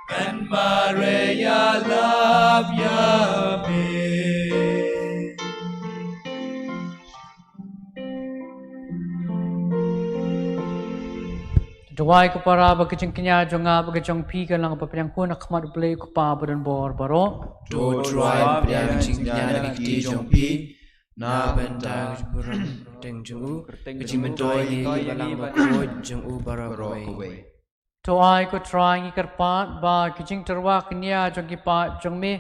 ngan mareh ïalap ïa me. Duwai ko para ba ka jingkñia jong nga bad ka jong phi kan long kaba pdiang khun ha khmat U Blei U Kpa badonbor baroh. To Trai, pdiang jingkñia na ki kti jong phi na bynta ka jingburom kyrteng jong u, ka jingmyntoi ïa ki balang bakhuid jong u baroh kawei. To ai ko Trai, ngi kyrpad ba ka jingtyrwa kñia jong ki paid jong me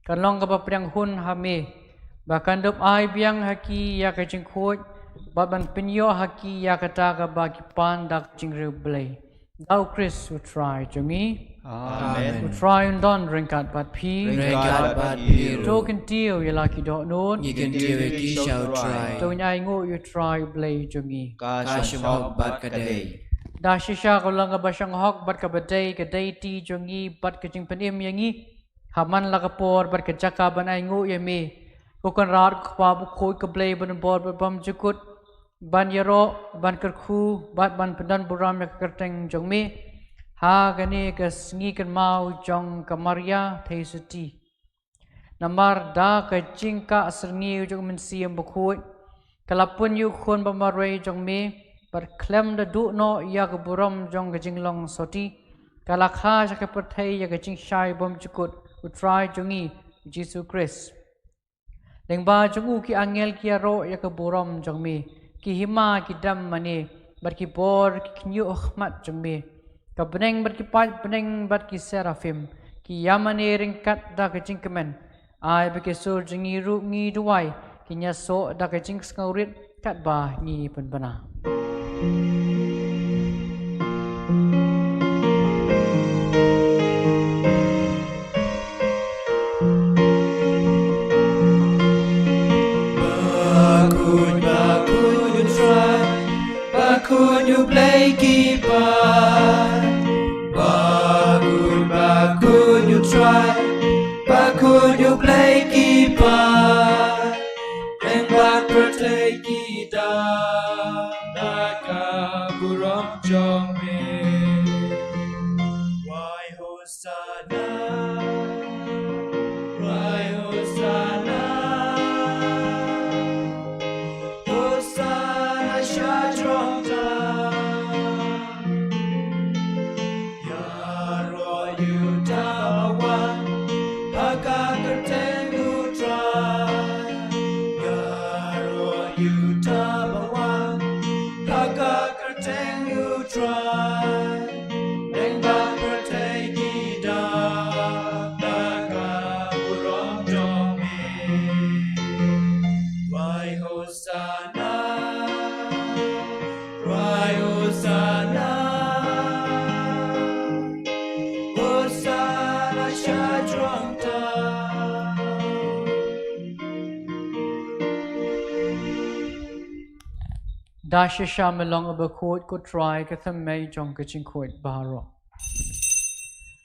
kan long kaba pdiang khun ha me, ba kan dup ai biang ha ki ïa ka jingkhuid bad ban pynïoh ha ki ïa kata kaba ki pan da ka jingriewblei. Da U Khrist U Trai jong ngi. Amen. U Trai un don ryngkat bad phi. Ryngkat bad phi ruh. To kyntiew ïa la ki dohnud. Ngi kyntiew ïa ki sha U Trai. To ngin ainguh ïa U Trai U Blei jong ngi. Ka shong hok bad ka dei. Da shisha ka long kaba shong hok bad kaba dei ka dei ti jong ngi bad ka jingpynim ïa ngi. Ha man la ka por bad ka jaka ban ainguh ïa me, ko Kynrad, ko Kpa bakhuid, ko Blei badonbor bad bymjukut, ban ïaroh, ban kyrkhu bad ban pyndonburom ïa ka kyrteng jong me ha kane ka sngi kynmaw jong ka Maria Theisotti. Namar da ka jingkah syrngiew jong U Mynsiem Bakhuid, Ka la pun ïa u Khun ba marwei jong me, bad khlem da duh noh ïa ka burom jong ka jinglong soti, ka la kha sha ka pyrthei ïa ka jingshai bymjukut u Trai jong ngi, u Jisu Khrist. Lyngba jong u ki angel ki ïaroh ïa ka burom jong me, ki hima ki dam mane, bad ki bor ki khñiuh ha khmat jong me. Ka bneng bad ki paid bneng bad ki seraphim, ki ïa mane ryngkat da ka jingkmen. Ai ba ki sur jong ngi ruh ngi duwai, kin ïasoh da ka jingsngewrit katba ngi pynbna. Bakhuid, bakhuid u Trai, bakhuid u Blei ki paid. Bakhuid, bakhuid u Trai, bakhuid u Blei ki paid. Lyngba ka pyrthei ki dap da ka burom jong me. Wai Hosanna, wai Hosanna, Hosanna sha jrong tam. Ïaroh ïa uta uba wan ha ka kyrteng u Trai. Ïaroh ïa uta uba wan ha ka kyrteng u Trai. Lyngba ka pyrthei ki dap da ka burom jong me. Wai Hosanna, wai Hosanna, Hosanna sha jrong tam. Da shisha me long uba khuid ko Trai, ka thymmei jong ka jingkhuid baroh.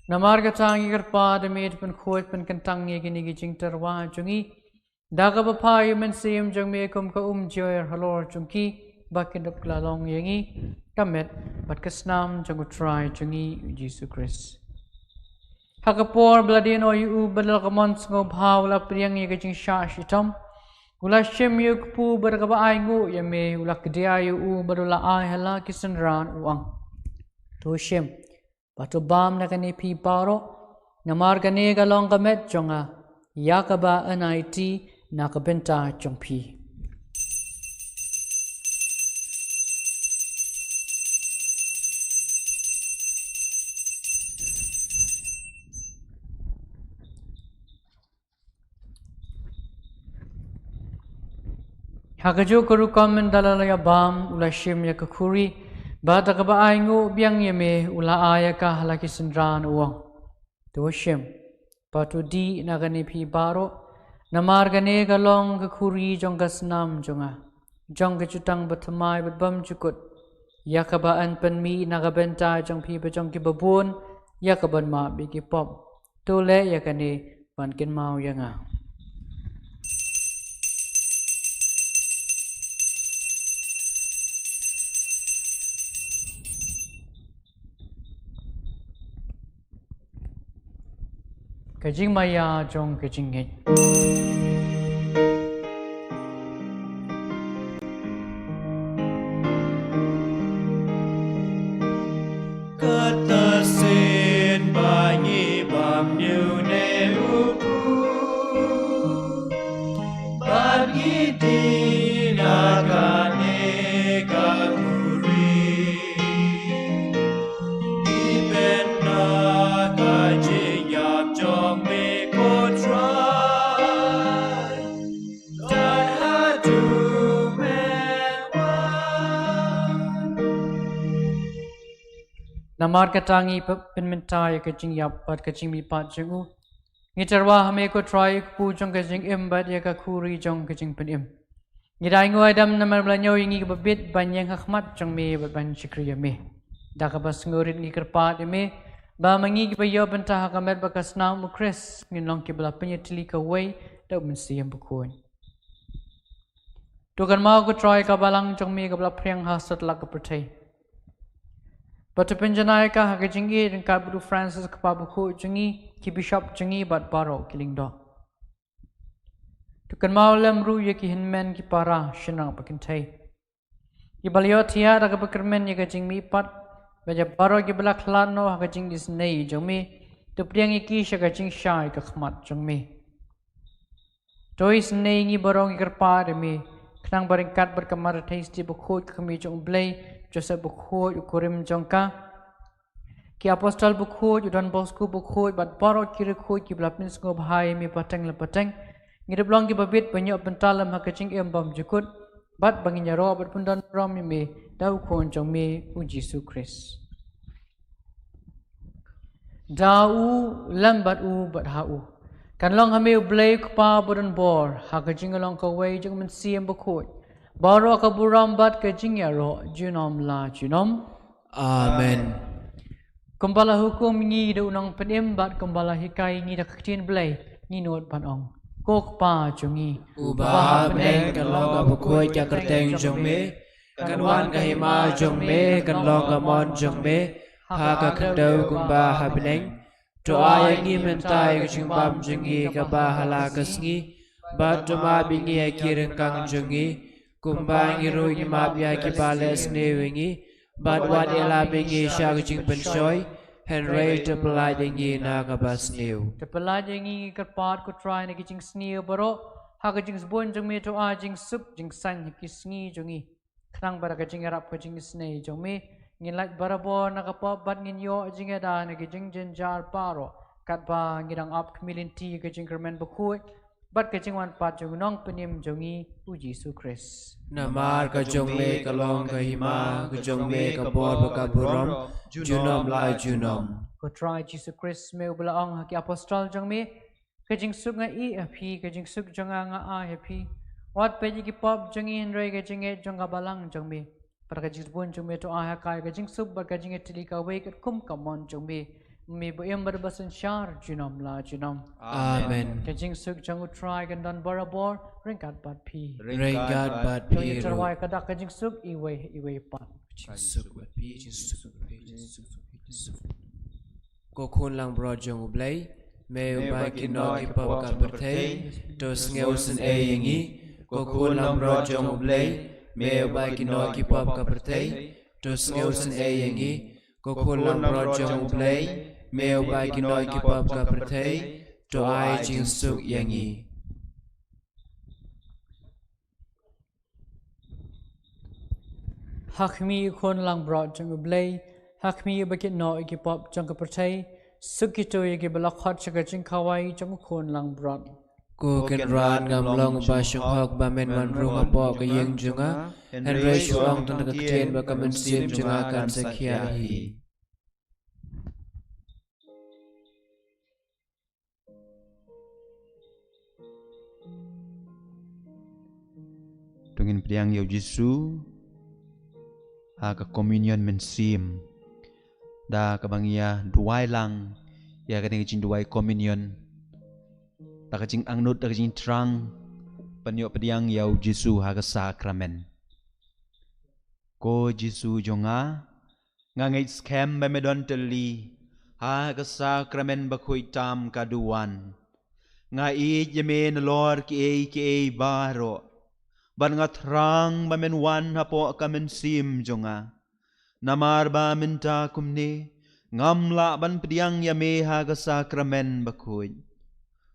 Namar kata ngi kyrpad ïa me, to pynkhuid pynkyntang ïa kine ki jingtyrwa jong ngi da kaba phah ïa u Mynsiem jong me kum ka umjoi halor jong ki, ba kin dup kylla long ïa ngi ka met bad ka snam jong u Trai jong ngi u Jisu Khrist. Ha ka por ba la die noh ïa u, bad la ka mon sngewbha u la pdiang ïa ka jingshah shitom. U la shim ïa u kpu, bad kaba ainguh ïa me u la kdia ïa u, bad u la ai ha la ki synran, u ong: To shim bad to bam na kane phi baroh, namar kane ka long ka met jong nga, ïa kaba yn aiti na ka bynta jong phi. Ha kajuh ka rukom, ynda la ïa bam, u la shim ïa ka khuri, bad da kaba ainguh biang ïa me u la ai ïa ka ha la ki synran, u ong: To shim bad to dih na kane phi baroh, namar kane ka long ka khuri jong ka snam jong nga, jong ka jutang bathymmai bad bymjukut, ïa kaba yn pynmih na ka bynta jong phi bad jong kiba bun, ïa kaban map ïa ki pop. To leh ïa kane ban kynmaw ïa nga. Ka jingmaïa jong ka jingngeit. Kata sien ba ngi bam ïa une u kpu, bad ngi dih na kane ka khuri. Ngi pynbna ka jingïap jong me ko Trai, tad haduh men wan. Namar kata ngi pynmynta ïa ka jingïap bad ka jingmihpat jong u. Ngi tyrwa ha me ko Trai, u kpu jong ka jingim bad ïa ka khuri jong ka jingpynim. Ngi da ainguh aidam namar ba la ñiew ïa ngi kiba bit ban ïeng ha khmat jong me bad ban shakri ïa me. Da kaba sngewrit ngi kyrpad ïa me ba ma ngi kiba ïoh bynta ha ka met bad ka snam u Khrist ngin long kiba la pynïatylli kawei da u Mynsiem Bakhuid. To kynmaw ko Trai ka balang jong me kaba la phriang ha satlak ka pyrthei. Bad to pynjanai ïa ka ha ka jingïeit ryngkat bad u Francis u kpa bakhuid jong ngi, ki bishop jong ngi bad baroh ki lyngdoh. To Kynmaw lem ruh ïa ki hynmen ki para shynrang bad kynthei, kiba la ïohthiah da kaba kyrmen ïa ka jingmihpat, bad ïa baroh kiba la khlad noh ha ka jingisynei jong me. To pdiang ïa ki sha ka jingshai ka khmat jong me. To isynei ïa ngi baroh, ngi kyrpad ïa me, khnang ba ryngkat bad ka Mother Theisotti bakhuid, ka Kmie jong U Blei, Joseph bakhuid u kurim jong ka, ki apostol bakhuid, u Don Bosco bakhuid, bad baroh ki riewkhuid kiba la pynsngewbha ïa me pateng la pateng, ngi dep long kiba bit ban ïoh bynta lem ha ka jingim bymjukut, bad ba ngin ïaroh bad pyndonburom ïa me da U Khun jong me, U Jisu Khrist. Da u, lem bad u, bad ha u, kan long ha me U Blei U Kpa badonbor, ha ka jinglong kawei jong U Mynsiem Bakhuid, baroh ka burom bad ka jingïaroh junom la junom. Amen. Kumba la hukum ngi da u Nongpynim bad kumba la hikai ngi da ka Ktien Blei, ngin nud ban ong: Ko Kpa jong ngi, uba ha bneng, kan long ka bakhuid ka kyrteng jong me, kan wan ka hima jong me, kan long ka mon jong me ha ka khyndew kumba ha bneng. To ai ïa ngi mynta ïa ka jingbam jong ngi kaba ha la ka sngi, bad to map ïa ngi ïa ki ryngkang jong ngi, kumba ngi ruh ngi map ïa kiba leh sniew ïa ngi, bad wat ïalap ïa ngi sha ka jingpynshoi, hynrei to pyllait ïa ngi na ka basniew. To pyllait ïa ngi, ngi kyrpad, ko Trai, na ki jingsniew baroh, ha ka jingsbun jong me to ai jingsuk jingsaiñ ha ki sngi jong ngi, khnang ba da ka jingïarap ka jingisynei jong me, ngin lait barabor na ka pop bad ngin ïoh jingïada na ki jingjynjar baroh, katba ngi dang ap khmih lynti ka jingkyrmen bakhuid bad ka jingwan pat jong u Nongpynim jong ngi, U Jisu Khrist. Namar ka jong me ka long ka hima, ka jong me ka bor bad ka burom, junom la junom. Ko Trai Jisu Khrist, me uba la ong ha ki apostol jong me: Ka jingsuk nga ïeh ha phi, ka jingsuk jong nga nga ai ha phi. Wat peit ïa ki pop jong ngi, hynrei ka jingngeit jong ka balang jong me. Bad ka jingsbun jong me to ai ha ka ïa ka jingsuk bad ka jingïatylli kawei katkum ka mon jong me, me ba im bad ba synshar junom la junom. Amen. Ka jingsuk jong U Trai kan don barabor ryngkat bad phi. Ryngkat bad phi ruh. To ïa tyrwa ïa ka dak ka jingsuk iwei iwei pat. Jingsuk bad phi, jingsuk bad phi, jingsuk bad phi, jingsuk. Ko Khun langbrot jong U Blei, me uba kynnoh ki pop ka pyrthei, to sngewsynei ïa ngi. Ko Khun langbrot jong U Blei, me uba kynnoh ki pop ka pyrthei, to sngewsynei ïa ngi. Ko Khun langbrot jong U Blei, me uba kynnoh ki pop ka pyrthei, to ai jingsuk ïa ngi. Ha khmih, Khun langbrot jong U Blei, ha khmih uba kynnoh ïa ki pop jong ka pyrthei, suk kito ïa kiba la khot sha ka jingkhawai jong U Khun langbrot. Ko Kynrad, ngam long ba shong hok ba men wan rung hapoh ka ïing jong nga, hynrei shu ong tang ka ktien bad ka mynsiem jong nga kan sa khiah hi. To ngin pdiang ïa U Jisu ha ka communion mynsiem da kaba ngi ïa duwai lang ïa kane ka jingduwai communion, da ka jingangnud, da ka jingthrang, ban ïoh pdiang ïa U Jisu ha ka sakramen. Ko Jisu jong nga, nga ngeit skhem ba me don tylli ha ka sakramen bakhuid tam ka duwan. Nga ïeit ïa me nalor kiei kiei baroh, bad nga thrang ba men wan hapoh ka mynsiem jong nga. Namar ba mynta kumne ngam lah ban pdiang ïa me ha ka sakramen bakhuid.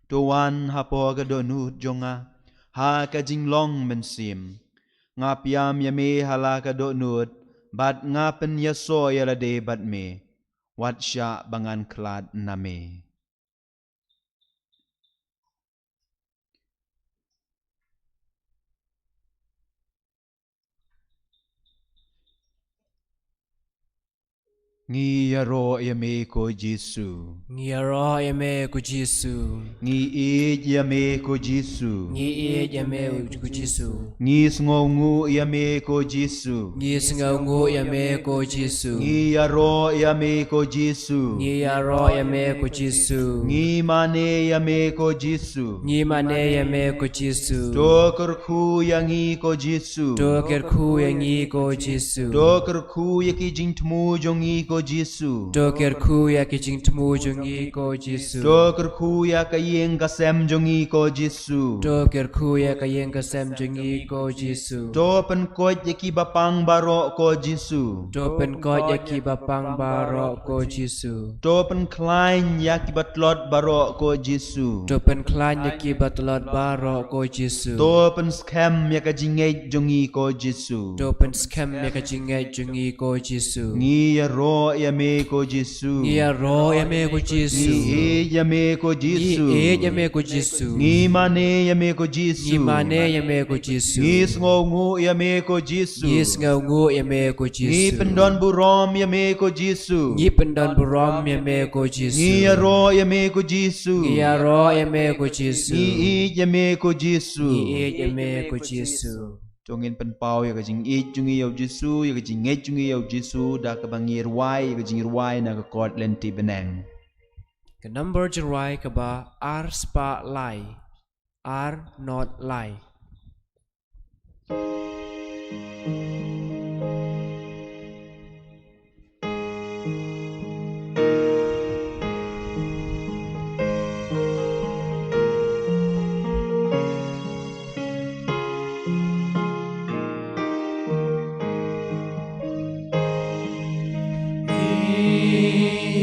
To wan hapoh ka dohnud jong nga ha ka jinglong mynsiem. Nga pdiang ïa me ha la ka dohnud, bad nga pynïasoh ïa lade bad me. Wat shah ba ngan khlad na me. Ngi ïaroh ïa me ko Jisu. Ngi ïaroh ïa me ko Jisu. Ngi ïeit ïa me ko Jisu. Ngi ïeit ïa me ko Jisu. Ngi sngewnguh ïa me ko Jisu. Ngi sngewnguh ïa me ko Jisu. Ngi ïaroh ïa me ko Jisu. Ngi ïaroh ïa me ko Jisu. Ngi mane ïa me ko Jisu. Ngi mane ïa me ko Jisu. To kyrkhu ïa ngi ko Jisu. To kyrkhu ïa ngi ko Jisu. To kyrkhu ïa ki jingthmu jong ngi ko Jisu. To kyrkhu ïa ki jingthmu jong ngi ko Jisu. To kyrkhu ïa ka ïing ka sem jong ngi ko Jisu. To kyrkhu ïa ka ïing ka sem jong ngi ko Jisu. To pynkoit ïa ki bapang baroh ko Jisu. To pynkoit ïa ki bapang baroh ko Jisu. To pynkhlaiñ ïa ki batlot baroh ko Jisu. To pynkhlaiñ ïa ki batlot baroh ko Jisu. To pynskhem ïa ka jingngeit jong ngi ko Jisu. To pynskhem ïa ka jingngeit jong ngi ko Jisu. Ngi ïaroh ïa me ko Jisu. Ngi ïaroh ïa me ko Jisu. Ngi ïeit ïa me ko Jisu. Ngi ïeit ïa me ko Jisu. Ngi mane ïa me ko Jisu. Ngi mane ïa me ko Jisu. Ngi sngewnguh ïa me ko Jisu. Ngi sngewnguh ïa me ko Jisu. Ngi pyndon burom ïa me ko Jisu. Ngi pyndon burom ïa me ko Jisu. Ngi ïaroh ïa me ko Jisu. Ngi ïaroh ïa me ko Jisu. Ngi ïeit ïa me ko Jisu. Ngi ïeit ïa me ko Jisu. To ngin pynpaw ïa ka jingïeit jong ngi ïa u Jisu, ïa ka jingngeit jong ngi ïa u Jisu, da kaba ngi rwai ïa ka jingrwai na ka kot lynti bneng. Ka number jingrwai kaba ar spah lai, ar not lai. Ngi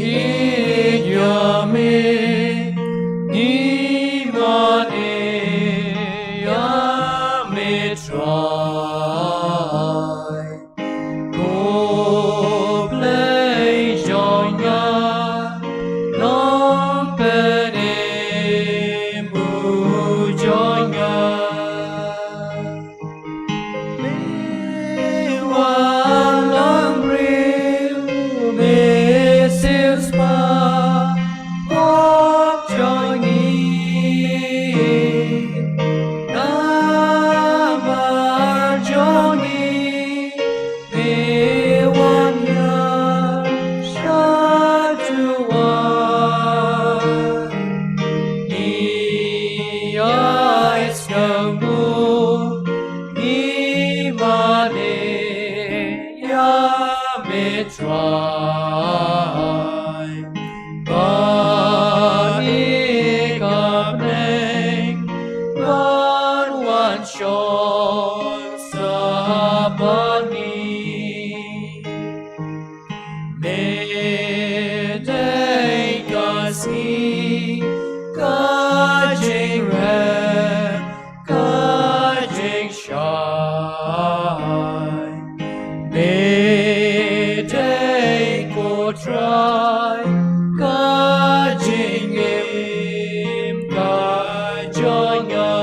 ïeit ïa me, ngi mane ïa me Trai. Ko Blei jong nga, nongpynim u jong nga. Me wan long briew, me siew spah pop jong ngi. Namar jong ngi, me wan ïa sha duwan. Ngi ai sngewbha, ngi mane ïa me Trai. Ba ngi kam neng ban wan shong sa bad ngi. Me dei ka sngi, ka jingrem, ka jingshai. Me dei ko Trai, ka jingim ka jong nga.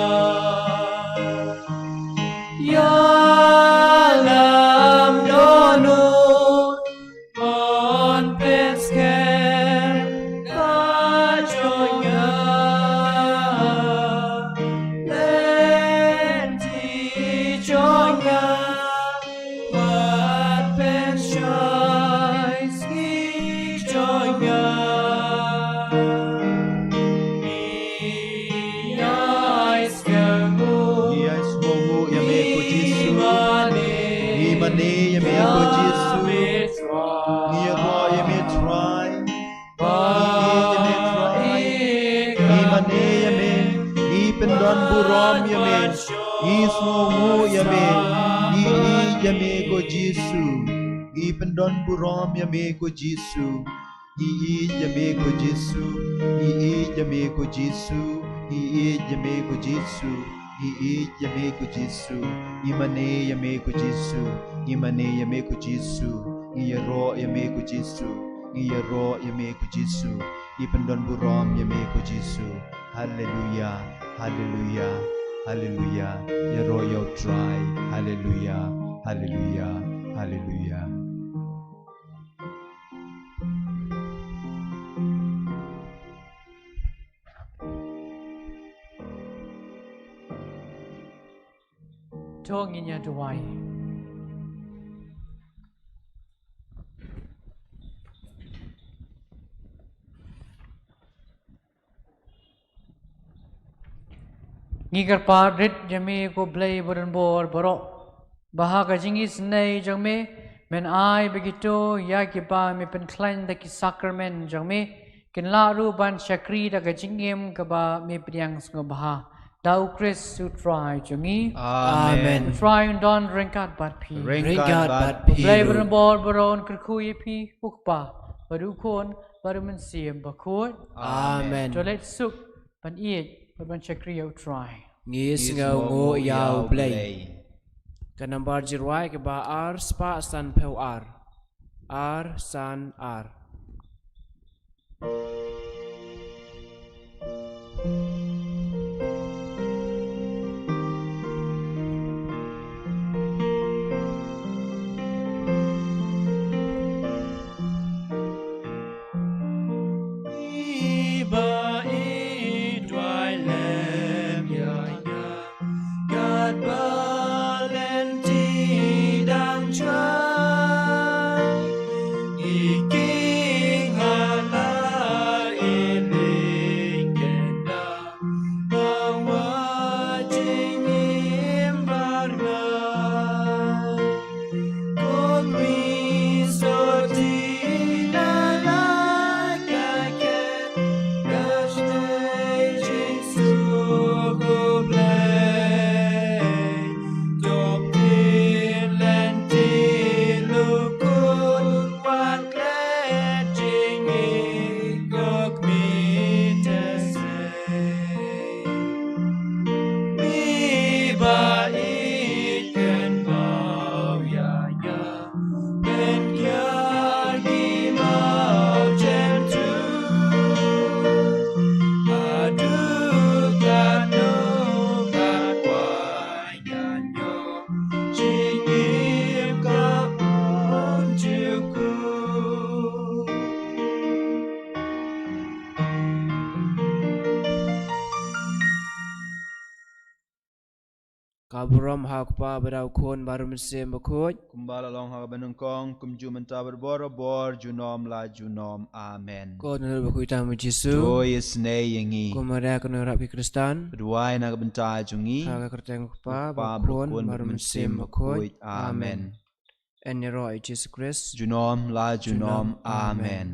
Ïalam dohnud, ban pynskhem ka jong nga. Lynti jong nga, ban pynshai sngi jong nga. Ngi ai sngewbha, ngi ai sngewbha ïa me ko Jisu. Ngi mane ïa me ko Jisu. Ngi ïaroh ïa me Trai. Ngi ïeit ïa me Trai. Ngi mane ïa me. Ngi pyndon burom ïa me. Ngi sngewnguh ïa me. Ngi ïeit ïa me ko Jisu. Ngi pyndon burom ïa me ko Jisu. Ngi ïeit ïa me ko Jisu. Ngi ïeit ïa me ko Jisu. Ngi ïeit ïa me ko Jisu. Ngi ïeit ïa me ko Jisu. Ngi mane ïa me ko Jisu. Ngi mane ïa me ko Jisu. Ngi ïaroh ïa me ko Jisu. Ngi ïaroh ïa me ko Jisu. Ngi pyndon burom ïa me ko Jisu. Haleluya. Haleluya. Haleluya. Ïaroh ïa u Trai. Haleluya. Haleluya. Haleluya. To ngin ïa duwai. Ngi kyrpad rit ïa me ko Blei ba don bor baroh, ba ha ka jingisynei jong me, Men ai ba kito ïa kiba me pynkhlaiñ da ki sakramen jong me kin lah ruh ban shakri da ka jingim kaba me pdiang sngewbha. Da U Khrist U Trai jong ngi. Amen. U Trai un don ryngkat bad phi. Ryngkat bad phi ruh. U Blei ba donbor baroh un kyrkhu ïa phi, U Kpa bad U Khun bad U Mynsiem Bakhuid. Amen. To leit suk ban ïeit bad ban shakri ïa U Trai. Ngi sngewnguh ïa U Blei. Ka nambar jingrwai kaba ar spah sanphew ar. Ar san ar. Iba i duwai lem ïa ïa. Kat ba lynti dang shai. I king ha la i ling kenda. Hawa jingim barnga. Kong mi soti la la ka ken. Ka shnei Jisu ko Blei. Dop tin len tin lukun wat klet jingim kok mi te sei. Mi ba i ken bau ïa ïa. Pen kiar ki mawjem tu. Haduh katno kat kwai ngan ïoh. Jingim ka pun juku. Ka burom ha U Kpa bad ha U Khun bad U Mynsiem Bakhuid. Kumba la long ha kaba nyngkong, kumjuh mynta bad bor bor, junom la junom. Amen. Ko nanu bakhuid tam U Jisu. To ïa snei ïa ngi. Ko Maria ka nongrap ki Khristan. Duwai na ka bynta jong ngi. Ha ka kyrteng U Kpa, U Kpa bad U Khun bad U Mynsiem Bakhuid. Amen. Amen. Yn ïaroh ïa U Jisu Khrist. Junom la junom. Junom. Amen. Amen.